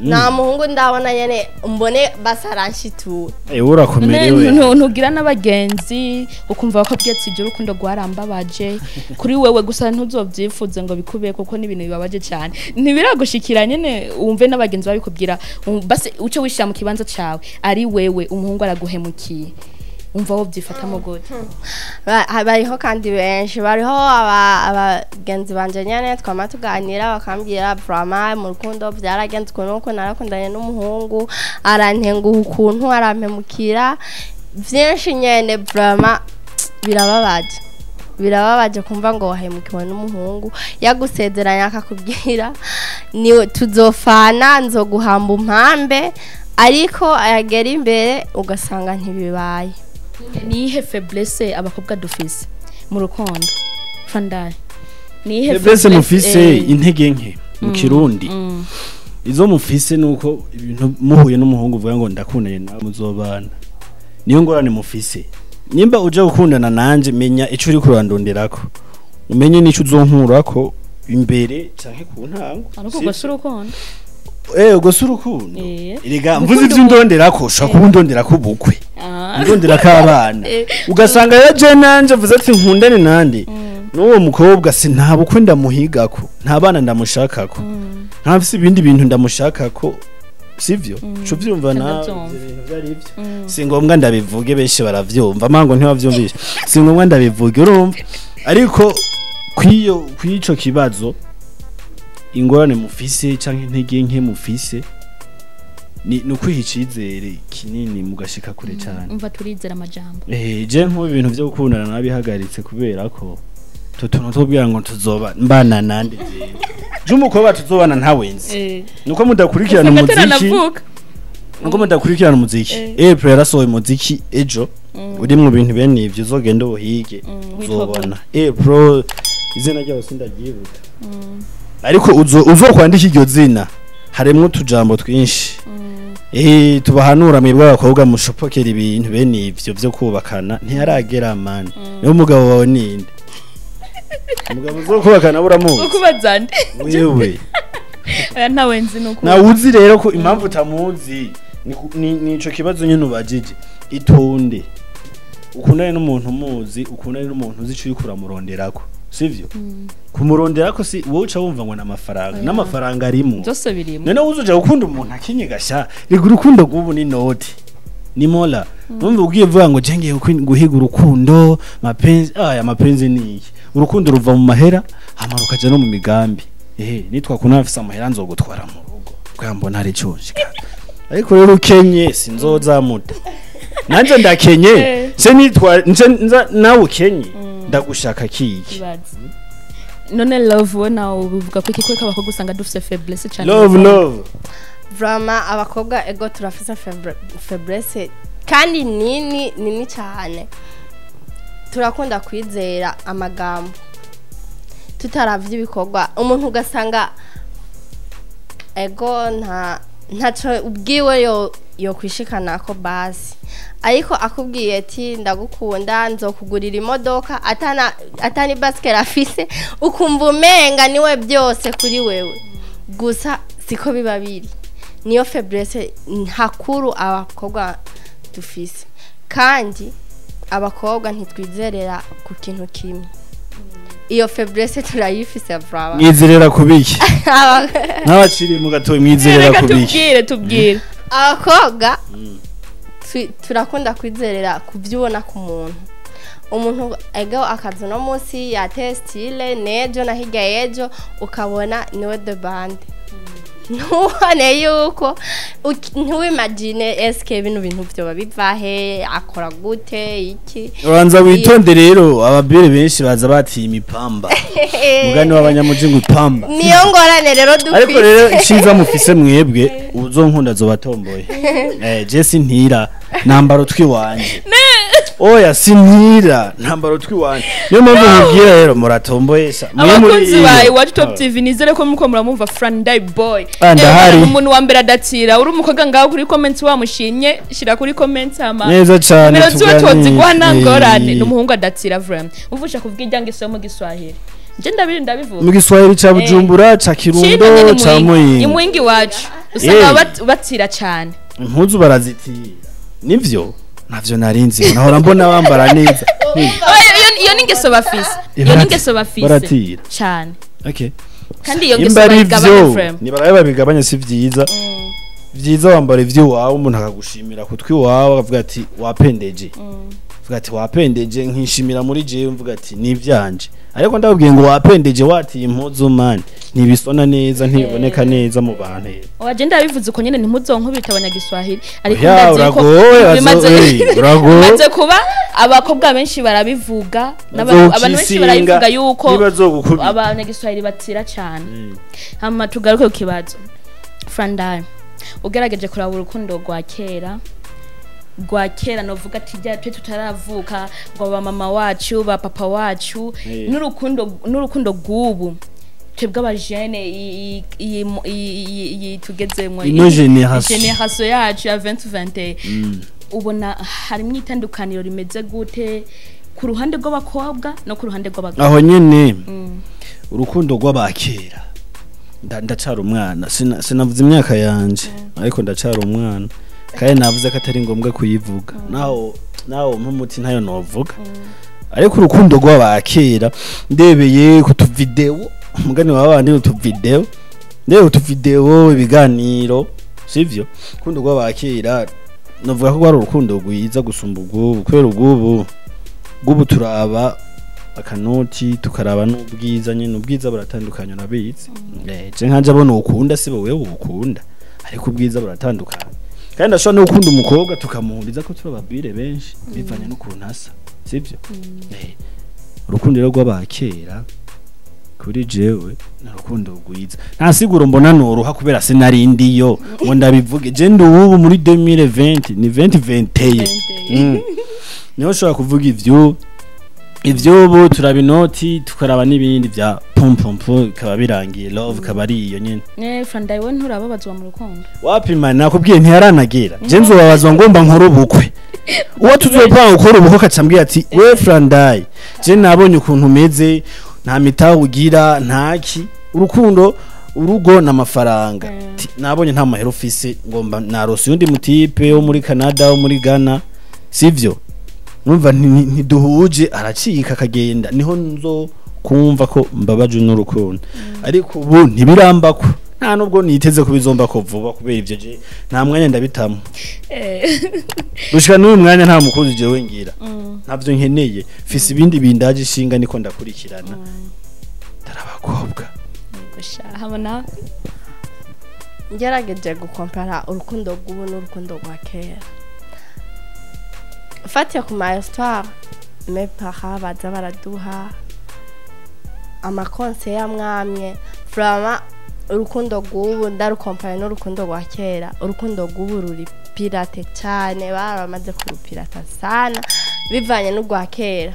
Nta muhungu ndabona nyene mbone basaranshitura. Urakomerewe. Ntugira n'abagenzi ukumva ko bwetse ibyo urukundo rwarambabaje kuri wewe gusa ntuzovyifuze ngo bikube kuko n'ibintu bibabaje cyane. Ntibiragushikira nyene umve n'abagenzi babikubwira basi uce wishira mu kibanza cawe ari wewe umuhungu araguhemukiye. Umva wo byifatamo gute? Bariho kandi benshi bariho abagenzi banje nyene twama tuganira bakambwira vraiment mu rukundo byaragenze ukuntu uko narakundanye n'umuhungu arantenguha ukuntu arampemukira byinshi nyene vraiment birababaje kumva ngo wahemukiwe n'umuhungu yagusezeranya akakubwira ni tuzofana nzoguhamba umpambe ariko ayagera imbere ugasanga ntibibaye. Nihe faiblesse abakobwa dufise mu rukundo Fandai? Nihe faiblesse mufise intege nke mu Kirundi? Izo mufise nuko ibintu muhuye n'umuhungu uvuga ngo ndakundanye nawe muzobana. Niyo ngorane mufise. Nimba uje gukundana nanje menya ico uri kurandonderako. Umenye nico uzonkurako imbere canke ku ntango. Ariko ubwo si urukundo. Ubwo si urukundo. Erega mvuze ivyo ndonderako ushaka kubundonderako ubukwe. Ndondera kabana. Ugasanga yaje nanje mvuze ati nkundane nande. N'uwo mukobwa si nta bukwe ndamuhigako, nta bana ndamushakako. Nta mfise ibindi bintu ndamushakako. Sivyo? Uco vyumva na ibintu byari ivyo. Si ngombwa ndabivuge benshi baravyumva, mango ntibavyumvisha. Si ngombwa ndabivuge urumva. Ariko kwiyo kibazo ingorane mufise canke intege nke mufise ni ukwiha icizere kinini mugashika kure cyane. Umva turizera amajambo. Je nkubu ibintu byo gukundana nabihagaritse kubera ko tutuntu tubwira ngo tuzoba mbana nande je. Je umukobwa tuzobana ntawenzi. Nuko mudakurikirana umuziki. Nuko mudakurikirana umuziki. April yarasohoye umuziki ejo uri mu bintu bene ivyo uzogenda ubuhige uzobona. April izina ryawe sindagyibuka. Ariko uzokwandika iryo zina haremwo utujambo twinshi. Tubahanura mwebwe abakobwa mushopokera ibintu bene ivyo byo kubakana ntiyaragera man. Niyo umugabo wawe ninde? Umugabo uzokubakana buramuzi. Ukubazande. Wewe. Ntawe nzi nuko. Na uzi rero ko impamvu utamuzi ni ico kibazo nyine ubajije. Itonde. Ukundane n'umuntu umuzi, ukundane n'umuntu uzi ico uri kuramuronderako. Sivyo? Kumurondera ko si wowe uca wumva ngo n'amafaranga, n'amafaranga arimo. Byose birimo. None uzoja gukunda umuntu akenye gasha, rega urukundo rw'ubu ni noti. Ni mola. Numva ugiye vuga ngo je ngiye guhiga urukundo, mapenzi, aya mapenzi ni iki? Urukundo ruva mu mahera, hama rukaja no mu migambi. Ehe, nitwa kuna afisa amahera nzogutwara mu rugo. Kwambona hari cyo. Ariko rero ukenye sinzozamuta. Nanje ndakenye, se nitwa nje nza nawe ukenye, ndagushaka kiki. Ibaze. None Love, we nawe ubivuga ko iki ko abakobwa usanga dufise faiblesse cyane? Love, Love. Vraiment, abakobwa ego turafise faiblesse kandi nini nini cyane. Turakunda kwizera amagambo tutaravye ibikorwa. Umuntu ugasanga ego ntaco ubwiwe yo kwishikanako basi, ariko akubwiye ati ndagukunda, nzokugurira imodoka, atani basket afise, ukumva umenga niwe byose kuri wewe. Gusa siko biba biri. Niyo faiblesse hakuru abakobwa dufise. Kandi abakobwa ntitwizerera ku kintu kimwe. Iyo faiblesse turayifise vraiment. Mwizerera kubiki? Nk'abaciri mu gatoyi, mwizerera Reka kubiki? Tubwire, tubwire. Abakobwa turakunda kwizerera ku byo ubona ku muntu. Umuntu ego akazi no munsi yateye style, nejo na hirya y'ejo ukabona niwe de bande, ntubone yuko ntiwimagine eske bino bintu vyoba biva he, akora gute, iki. Ubanza witonde rero, ababire benshi baza batiye imipamba, mugani w'abanyamuji ngo ipamba. Niyo ngorane rero Ariko rero dufise. iciza mufise mwebwe, uzonkunda zobatomboye. Je sintira, nambara utwiwanje. Oya, sintira, nambara utwiwanje. Niyo mpamvu nkubwira rero muratomboye sha. Mwe muri Abakunzi ba Iwacu Top Ah. TV, nizere ko muko muramumva Frandai Boy. Ah, ndahari. Umuntu wa mbere adatira uri umukobwa ngaho kuri comments wamushimye, shira kuri comments hama Neza cane. nimero ziwe Tuganire. toziguha nta ngorane. Ni umuhungu adatira vraiment. Umvusha kuvuga iryangeso yo mu Giswahili, nje ndabiri ndabivuga. Mu Giswahili ca Bujumbura, ca Kirundo, ca Muyinga. Imwingi iwacu usanga batira cyane. Impuzu barazitira. Nivyo? Navyo narinzi. Nahora mbona bambara neza. Oya, iyo ni ingeso bafise, iyo ni ingeso bafise Baratira. cyane. Okay. Kandi iyo ngeso Nimba ari bayigabanya vyo, vraiment. nibarabe babigabanya, si vyiza. Vyiza wambara ivy'iwawe, umuntu akagushimira kutwi wawe, akavuga ati wapendeje. Mvuga ati wapendeje, nkishimira muri jewe, mvuga ati ni ivyanje. Ariko ndababwiye ngo wapendeje watiye impuzu man, ntibisona neza, ntibiboneka neza mu bantu. Waje ndabivuze uko nyene, ntimuzonkubita abanyagiswahili, ariko Oya, ndazi ko uragowe, uragowe. Bimaze kuba abakobwa benshi barabivuga, abantu benshi barabivuga yuko Ntibazogukubita. abanyagiswahili batira cyane. Hama tugaruke ku kibazo. Frandai, ugerageje kuraba urukundo rwa kera, rwa kera novuga ati rya twe tutaravuka, ngo ba mama wacu, ba papa wacu, n'urukundo rw'ubu twebwe abajene iyi tugezemwo, Ino génération. génération yacu ya 2021, ubona harimo itandukaniro rimeze gute ku ruhande rw'abakobwa no ku ruhande rw'abagabo? Aho nyene urukundo rw'abakera, ndacara umwana. Sinavuze imyaka yanje, ariko ndacara umwana, kandi navuze ko atari ngombwa kuyivuga. Naho nk'umuti ntayo novuga. Ariko urukundo rw'abakera, ndebeye ku tuvideo, umugani wa bandi, utuvideo, ndebe utuvideo, ibiganiro, sivyo? Urukundo rw'abakera novuga ko rwari urukundo rwiza gusumba ubw'ubu, kubera ubw'ubu turaba akanoti, tukaraba n'ubwiza nyine. Ubwiza buratandukanye, urabizi. Je nkanje abona ukunda si wowe ukunda, ariko ubwiza buratandukanye. Kandi ndashobora no gukunda umukobwa tukamuhuriza ko turi ababire benshi bivanye n'ukuntu asa, sivyo? Urukundo rero rw'abakera kuri jewe ni urukundo rwiza. Nta siguro mbona noruha, kubera sinarindiyo ngo ndabivuge. Je ndi ubu muri 2020, ni 2021. Niho ushobora kuvuga ivyo. Ivy'ubu turaba inoti, tukaraba n'ibindi vya pompompo, bikaba birangiye. Love ikaba ari iyo nyene. Frandai, we nturababazwa mu rukundo? Wapima, nakubwiye ntiyaranagera. Je nzobabazwa ngomba nkora ubukwe. Uwo tuzopanga gukora ubukwe akacambwira ati we Frandai, je nabonye ukuntu umeze, nta mitaho ugira, ntaki urukundo, urugo n'amafaranga. Ti, nabonye nta mahera ufise, ngomba narose undi mutipe wo muri Canada, wo muri Ghana, sivyo? Numva ntiduhuje, aracika akagenda, niho nzo Kumva ko mbabajwe n'urukundo, ariko ubu ntibirambako, nta nubwo niteze kubizomba ko vuba, kubera ivyo je nta mwanya ndabitamo. Gushika n'uyu mwanya nta mukunzi jewe ngira, ntavyo nkeneye, mfise ibindi bindaje ishinga niko ndakurikirana, tarabakobwa. Gusha hamwe nawe. Ngerageje gukompara urukundo rw'ubu n'urukundo rwa kera, mfatiye ku ma histoire mes parents baza baraduha, ama conseils amwamwe, vraiment urukundo rw'ubu ndarukompara n'urukundo rwa kera, urukundo rw'ubu ruri pirate cyane, baramaze kurupirata sana bivanye n'urwa kera.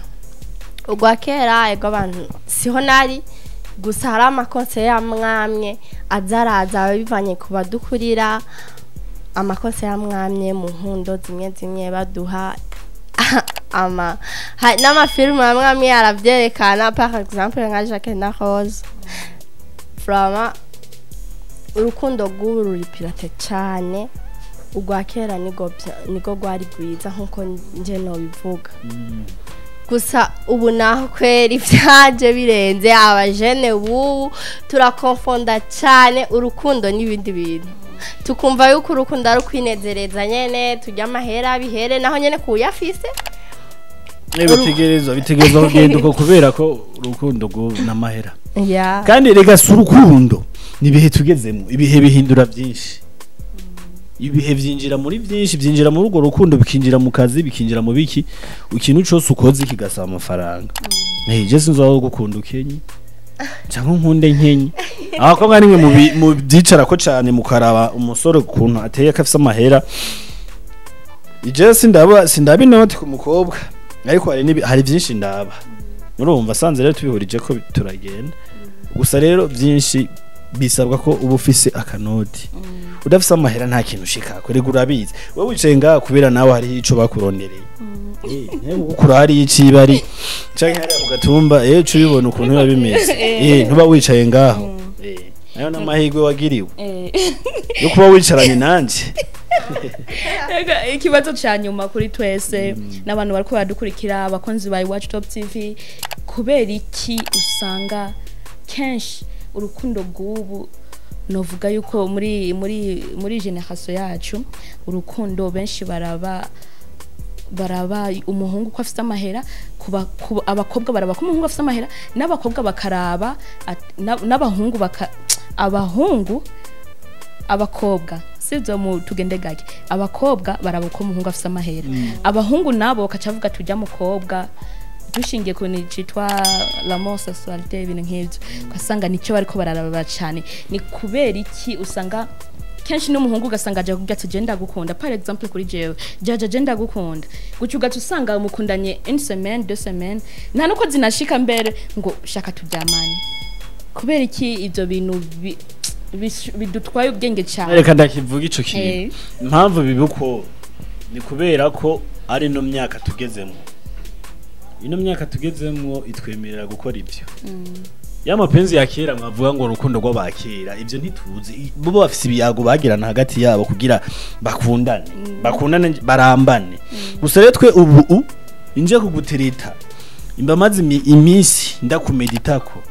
Urwa kera, ego, abantu siho nari gusa, hari ama conseils amwamwe aza araza bivanye ku badukurira, ama conseils amwamwe mu nkundo zimwe zimwe baduha ama n'amafilmu amwe amwe aravyerekana, par exemple nka Jacques na Rose. Vraiment urukundo rw'ubu ruri pirate cyane, urwa kera niko rwari rwiza nkuko nje nobivuga. Gusa ubu naho kweri vyaje birenze, abajene ubu turakonfonda cyane urukundo n'ibindi bintu, tukumva yuko urukundo ari ukwinezereza nyene, turya amahera bihere naho nyene kuyafise. Bitegerezwa kugenda uko, kubera ko urukundo rw'ubu n'amahera. Kandi rega si urukundo, ni ibihe tugezemo, ibihe bihindura byinshi, ibihe byinjira muri byinshi, byinjira muri urwo rukundo, bikinjira mu kazi, bikinjira mu biki, ikintu cyose ukoze kigasaba amafaranga. Je sinzi aho gukunda ukenye cyangwa nkunde nkenye. Abakobwa nimwe mu byicarako cyane, mukaraba umusore ukuntu ateye, ko afise amahera. Ije sindaba inoti ku mukobwa, ariko hari byinshi ndaba. Urumva sanze rero tubihurije ko turagenda. Gusa rero byinshi bisabwa ko uba ufise akanoti. Udafise amahera nta kintu ushikako, rega urabizi. Wowe wicaye ngaha kubera nawe hariho ico bakurondereye. Gukura hariyo icibari canke hariya ku gatumba, uca ubibona ukuntu biba bimeze. Ntuba wicaye ngaho. Nayo n'amahirwe wagiriwe yo kuba wicaranye nanje. Ega, ikibazo ca nyuma kuri twese n'abantu bariko baradukurikira, abakunzi ba Iwacu Top TV: kubera iki usanga kenshi urukundo rw'ubu, novuga yuko muri génération yacu, urukundo benshi baraba umuhungu ko afite amahera, abakobwa baraba ko umuhungu afite amahera, n'abakobwa bakaraba n'abahungu baka abahungu, abakobwa, sivyo? Mu tugende gake, abakobwa baraba ko umuhungu afite amahera, abahungu nabo bakaca bavuga tujya mukobwa, dushingiye ku bintu citwa l'amour sexualité, ibintu nk'ivyo, ugasanga nicyo bariko bararaba cyane. Ni kubera iki usanga kenshi n'umuhungu ugasanga aja kugira ati je ndagukunda, par exemple kuri jewe jaja, je ndagukunda gutyo, ugaca usanga mukundanye une semaine, 2 semaines, nta nuko zinashika mbere ngo shaka turyamane? Kubera iki ivyo bintu bidutwaye ubwenge cyane? Reka ndakivuga ico kintu. Impamvu biba uko ni kubera ko ari no myaka tugezemo, ino myaka tugezemo itwemerera gukora ibyo. Ya mapenzi ya kera mwavuga ngo urukundo rw'abakera, ibyo ntituzi, bo bafise ibiyago bagirana hagati yabo kugira bakundane barambane. Gusa rero twe ubu inje kugutereta imba maze iminsi ndakumeditako,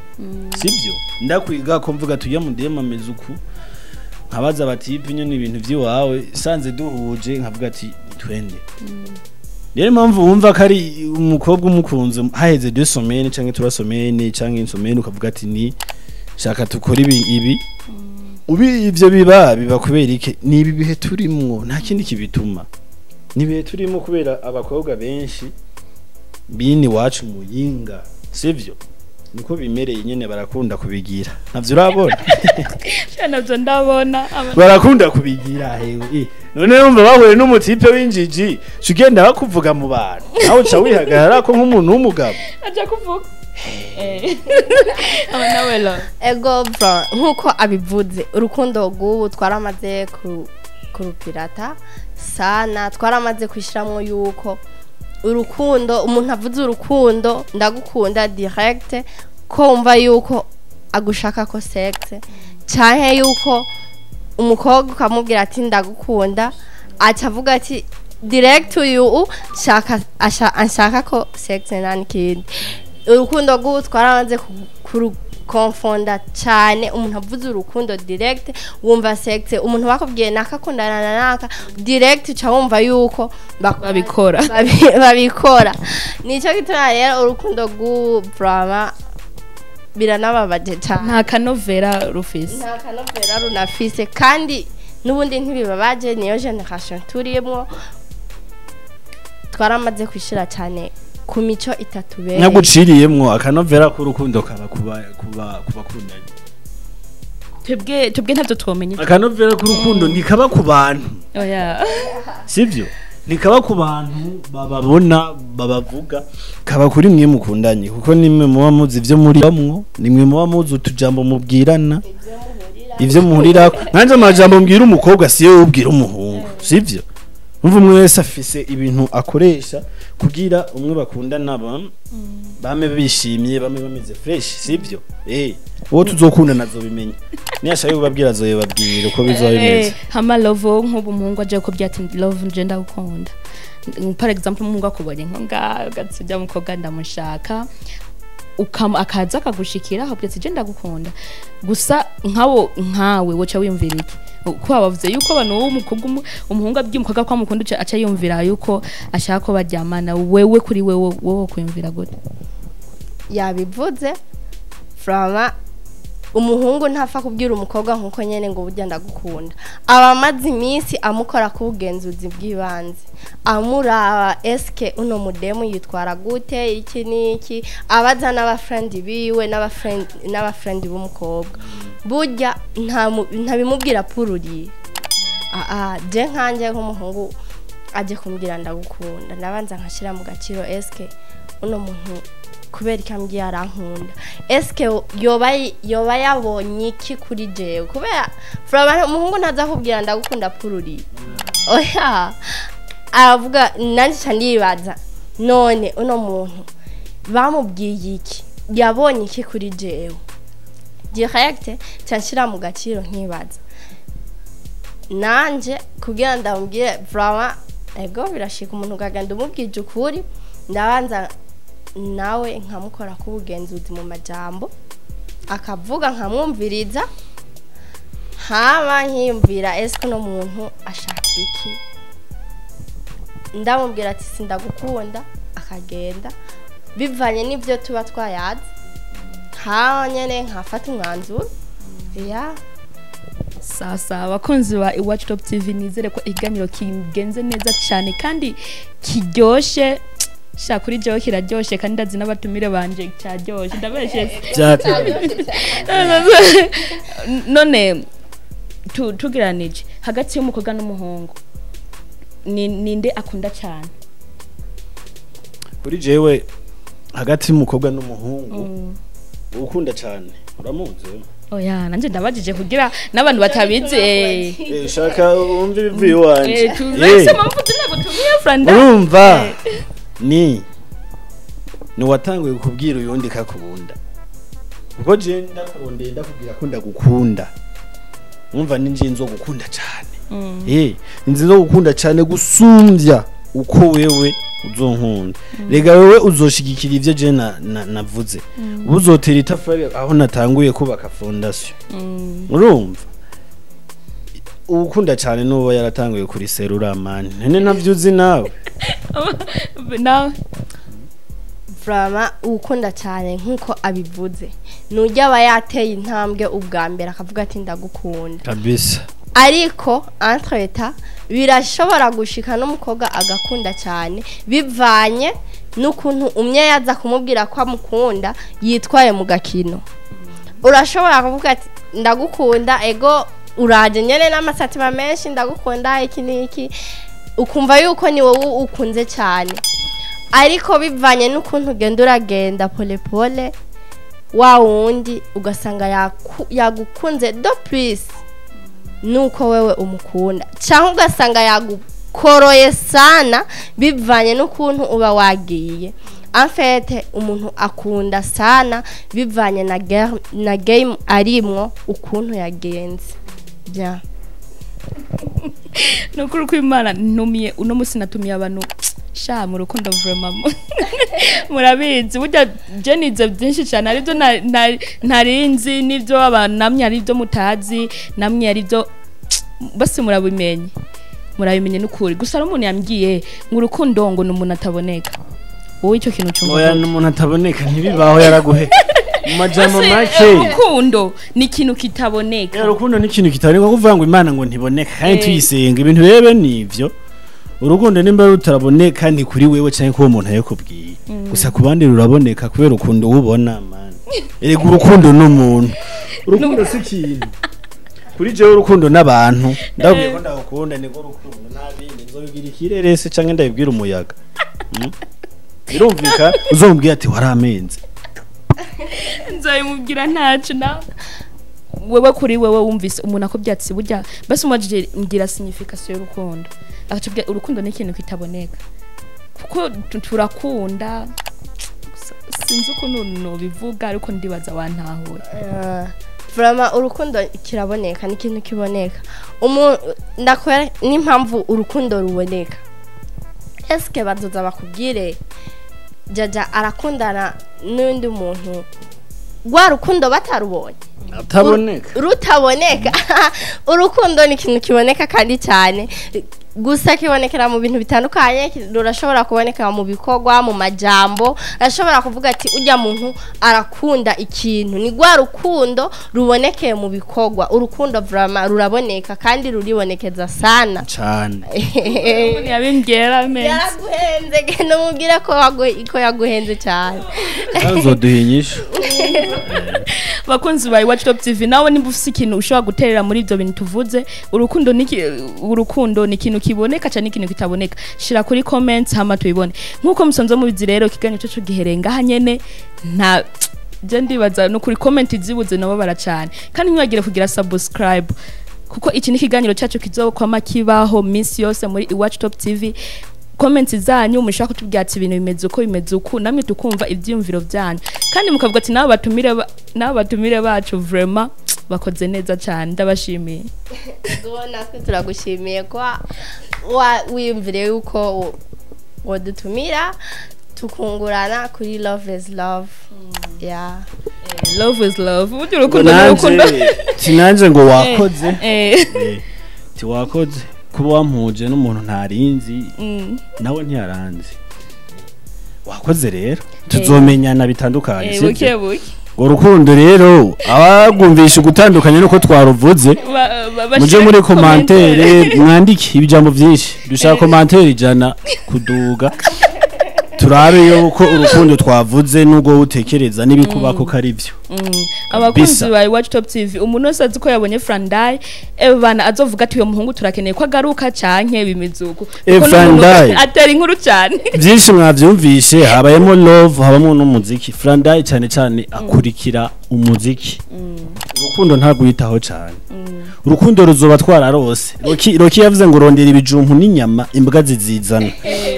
sibyo, ndakwiga ko mvuga tujya mu dema ameze uku, nkabaza bati nyine ibintu by'iwawe, sanze duhuje, nkavuga ati twende. Rero impamvu wumva ko ari umukobwa umukunze haheze 2 semaines canke 3 semaines canke une semaine, ukavuga ati ni shaka tukora ibi ibi ubi, ivyo biba kubera iki? Ni ibi bihe turimwo, nta kindi kibituma, ni ibihe turimo, kubera abakobwa benshi bini wacu muyinga, sivyo, niko bimereye nyene, barakunda kubigira, ntavyo urabona? Sha, navyo ndabona. Barakunda kubigira hewe. None numva bahuye n'umutipe w'injiji, ca ugenda bakuvuga mu bantu, nawe uca wihagarara ko nk'umuntu w'umugabo. Aja kuvuga. Aba nawe lo. Ego bro, nkuko abivuze, urukundo rw'ubu twaramaze kurupirata sana, twaramaze kwishyiramo yuko urukundo, umuntu avuze urukundo ndagukunda direct, ko wumva yuko agushaka ko sex, canke yuko umukobwa ukamubwira ati ndagukunda, aca avuga ati direct uyu anshaka ko sex nta n'ikindi. Urukundo rw'ubu twarabanze kurukonfonda cyane. Umuntu avuze urukundo, direct wumva sexe. Umuntu bakubwiye nakakundana na naka, direct uca wumva yuko Babikora. Babikora. Nicyo gituma rero urukundo rw'ubu vraiment biranababaje cyane. Nta kanovera rufise. Nta kanovera runafise, kandi n'ubundi ntibibabaje, niyo génération turimwo. Twaramaze kwishira cyane ku mico itatubereye. Nyaguciriyemwo, akanovera k'urukundo kaba kuba kubakundanye. Twebwe ntabyo twomenya. Akanovera k'urukundo ntikaba ku bantu, oya, sivyo? Ntikaba ku bantu bababona, babavuga, kaba kuri mwe mukundanye, kuko nimwe muba muzi ivyo muri bamwo, nimwe muba muzi utujambo mubwirana, ivyo muhurirako. Nkanje amajambo mbwira umukobwa siyo ubwira umuhungu, sivyo? Umva, umwe wese afise ibintu akoresha kugira umwe bakundana bame bishimye, bame bameze fresh, sivyo? Uwo tuzokundana azobimenya, niyashaka kubabwira azoyibabwira uko bizoba bimeze. Hama Love, nk'ubu umuhungu aje kubwira ati: "Love, nje ndagukunda." Par exemple, umuhungu akubonye nko ngaho ugatse mukobwa ndamushaka, akaza akagushikira akabwira ati: "Je ndagukunda." Gusa nkawo nkawe woca wiyumvira iki? Ko bavuze yuko abantu w'umukobwa umuhungu abwiye umukobwa ko amukunda, aca yumvira yuko ashaka ko baryamana. Wewe, kuri wewe, wowe kwiyumvira gute? Yabivuze vraiment, umuhungu ntapfa kubwira umukobwa nkuko nyene ngo burya ndagukunda. Aba amaze iminsi amukora ku bugenzuzi bw'ibanze, amuraba: eske uno mudemu yitwara gute, iki n'iki, abaza n'abafriend biwe n'abafriend b'umukobwa. Burya ntabimubwira pururi. Aa, je nkanje nk'umuhungu aje kumbwira ndagukunda, ndabanza nkashira mu gaciro: eske uno muntu kubera ko ambwiye arankunda, eske yoba yabonye iki kuri jewe? Kubera vraiment umuhungu ntaza kubwira ndagukunda pururi, oya. Aravuga, nanjye nca ndibaza: none uno muntu bamubwiye iki, yabonye iki kuri jewe? Direct nca nshira mu gaciro, nkibaza nanje kugira ndamubwire. Vraiment ego, birashika umuntu ukagenda umubwije ukuri. Ndabanza nawe nkamukora k'ubugenzuzi mu majambo akavuga, nkamwumviriza, hama nkiyumvira: ese uno muntu ashaka iki? Ndamubwira ati sindagukunda, akagenda, bivanye n'ibyo tuba twayaze, hama nyene nkafata umwanzuro ya. Sasa abakunzi ba Iwacu Top TV, nizere ko ikiganiro kigenze neza cyane kandi kiryoshe. Sha, kuri jewe kiraryoshe, kandi ndazi n'abatumire banje cyaryoshe. Ndabeshe? None tugeranije hagati y'umukobwa n'umuhungu, ni ninde akunda cyane? Kuri jewe, hagati y'umukobwa n'umuhungu, ukunda cyane uramuzi? Oya, nanje ndabajije kugira n'abantu batabizi. Shaka wumve ibivuye iwanje. Tuzese mpamvu tunagutumiye Franda. Urumva, ni watanguye kubwira uyundi kakubunda, kuko je ndakurondeye ndakubwira ko ndagukunda, umva, ni nje nzogukunda cyane, nzi nzogukunda cyane gusumbya uko wewe uzonkunda. Rega wewe uzoshigikira ivyo je navuze, uzotera itafari aho natanguye kubaka fondation. Urumva, ukunda cyane nuwo yaratanguye kuri serura mani nene, ntavyo uzi nawe. Nawe? Vraiment ukunda cyane, nk'uko abivuze, nujya aba yateye intambwe ubwa mbere akavuga ati ndagukunda. Kabisa. Ariko entre-temps birashobora gushika n'umukobwa agakunda cyane, bivanye n'ukuntu umwe yaza kumubwira ko amukunda yitwaye mu gakino. Urashobora kuvuga ati ndagukunda, ego uraje nyene n'amasatima menshi, ndagukunda iki n'iki, ukumva yuko ni wowe ukunze cyane, ariko bivanye n'ukuntu ugenda uragenda pole pole, wa wundi ugasanga yagukunze de plus nuko wewe umukunda, cyangwa ugasanga yagukoroye sana bivanye n'ukuntu uba wagiye. En fait umuntu akunda sana bivanye na game arimwo, ukuntu yagenze bien. Nukuri kw'Imana, ntumiye uno musi, natumiye abantu sha mu rukundo vraiment. Murabizi burya je nize byinshi cyane, aribyo ntarinzi, n'ibyo abantu namwe ari byo mutazi, namwe ari byo basi murabimenye, murabimenye n'ukuri. Gusa hari umuntu yambwiye ngo urukundo ngo ni umuntu ataboneka. Wowe icyo kintu cyumva Oya, gute? n'umuntu ataboneka ntibibaho, yaraguhe mu majambo Basi, make. Urukundo ni ikintu kitaboneka. Ya, urukundo ni ikintu kitaboneka, kuvuga ngo Imana ngo ntiboneka kandi tuyisenga, ibintu rero nivyo. Urukundo nimba rutaraboneka ni kuri wewe canke kuwo muntu yakubwiye, gusa ku bandi ruraboneka kubera urukundo ubona, man. Erega urukundo n'umuntu, urukundo si ikintu. Kuri jewe urukundo n'abantu, ndabwiye ko ndagukunda, niko urukundo, nta bindi. Nzobibwira ikirere se canke ndabibwira umuyaga? Birumvika uzomubwira ati waramenze. Nzabimubwira ntacu. Na wewe, kuri wewe, wumvise umuntu akubwira ati burya basi umubajije mbwira signification y'urukundo, akatubwira urukundo ni ikintu kitaboneka, kuko turakunda. Sinzi ukuntu nobivuga, ariko ndibaza wantahura. Vraiment urukundo kiraboneka, ni ikintu kiboneka. Ndakora n'impamvu urukundo ruboneka. Eske bazoza bakubwire Jaja arakundana n'undi muntu, rwa rukundo batarubonye? Ataboneka. Rutaboneka. Urukundo ni ikintu kiboneka kandi cyane, gusa kibonekera mu bintu bitandukanye. Rurashobora kuboneka mu bikorwa, mu majambo. Arashobora kuvuga ati ujya muntu arakunda ikintu, ni rwa rukundo rubonekeye mu bikorwa. Urukundo vraiment ruraboneka kandi ruribonekeza sana. Cane. Umuntu yabimbwira amenze. Yaraguhenze, genda umubwire ko ko yaguhenze cyane. Nzoduha inyishu. Bakunzi ba Iwacu Top TV, nawe nimba ufise ikintu ushobora guterera muri ibyo bintu tuvuze, urukundo ni ikintu kiboneka cyane, ikintu kitaboneka, shira kuri comments hama tubibone. Nkuko musanzwe mubizi rero, ikiganiro cyacu giherenga ngaha nyene. Nta je ndibaza no kuri comment zibuze nabo baracane, kandi ntiwagire kugira subscribe, kuko iki ni ikiganiro cyacu kizokwama kibaho minsi yose muri Iwacu Top TV. Comments zanyu, mushaka kutubwira ati ibintu bimeze uko, bimeze uku, namwe tukumva ibyiyumviro byanyu, kandi mukavuga ati n'abo batumire bacu vraiment bakoze neza cyane. Ndabashimiye. Ubwo natwe turagushimiye ko wiyumvire yuko wadutumira tukungurana kuri love is love, yeah. Love is love, burya urukundo ni urukundo. Sinanje ngo wakoze. Ti wakoze kuba wampuje n'umuntu ntarinzi, nawe ntiyaranzi. Wakoze rero, tuzomenyana bitandukanye. Sibyo? Buke buke. Ngo urukundo rero abagumvisha ugutandukanye nuko twaruvuze, muje bashire muri commentaire. Commentaire mwandike ibijambo byinshi, dushaka commentaire 100 kuduga, turabe yuko urukundo twavuze nubwo utekereza n'ibikubako ko ari byo. Abakunzi Kabisa. ba Iwacu Top TV, umuntu wese azi ko yabonye Frandai bana azovuga ati uyo muhungu turakeneye ko agaruka canke bimizuku. Kuko n'umuntu Frandai. atera inkuru cyane. Byinshi mwavyumvishe, habayemo love, habamo n'umuziki. Frandai cyane cyane akurikira umuziki, urukundo ntagwitaho cyane. Urukundo ruzoba twararose. Roki yavuze ngo rondera ibijumpu n'inyama, imbwa zizizana.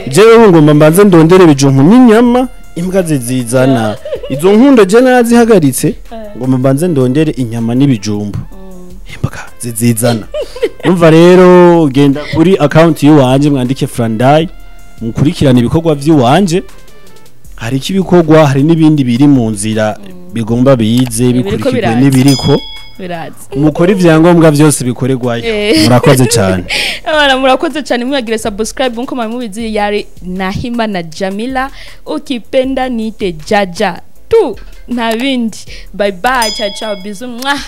Jewe ngomba mbanze ndondere ibijumpu n'inyama, imbwa zizizana. Izo nkundo je narazihagaritse, ngomba mbanze ndondere inyama n'ibijumbu, imbwa zizizana. Umva rero, genda kuri account yiwanje, mwandike Frandai, mukurikirana ibikorwa vy'iwanje. Hari ibikorwa, hari n'ibindi biri mu nzira bigomba bize Biriko bikurikirwe biraza. n'ibiriko Biraza. Mukora ivyangombwa byose bikorerwayo. Murakoze cyane. Abana, murakoze cyane. Mwagire subscribe nkuko mwari mubizi. Yari Nahima na Jamila, ukipenda niite Jaja tu, nta bindi. Bye bye, ciao ciao, bisous, mwah.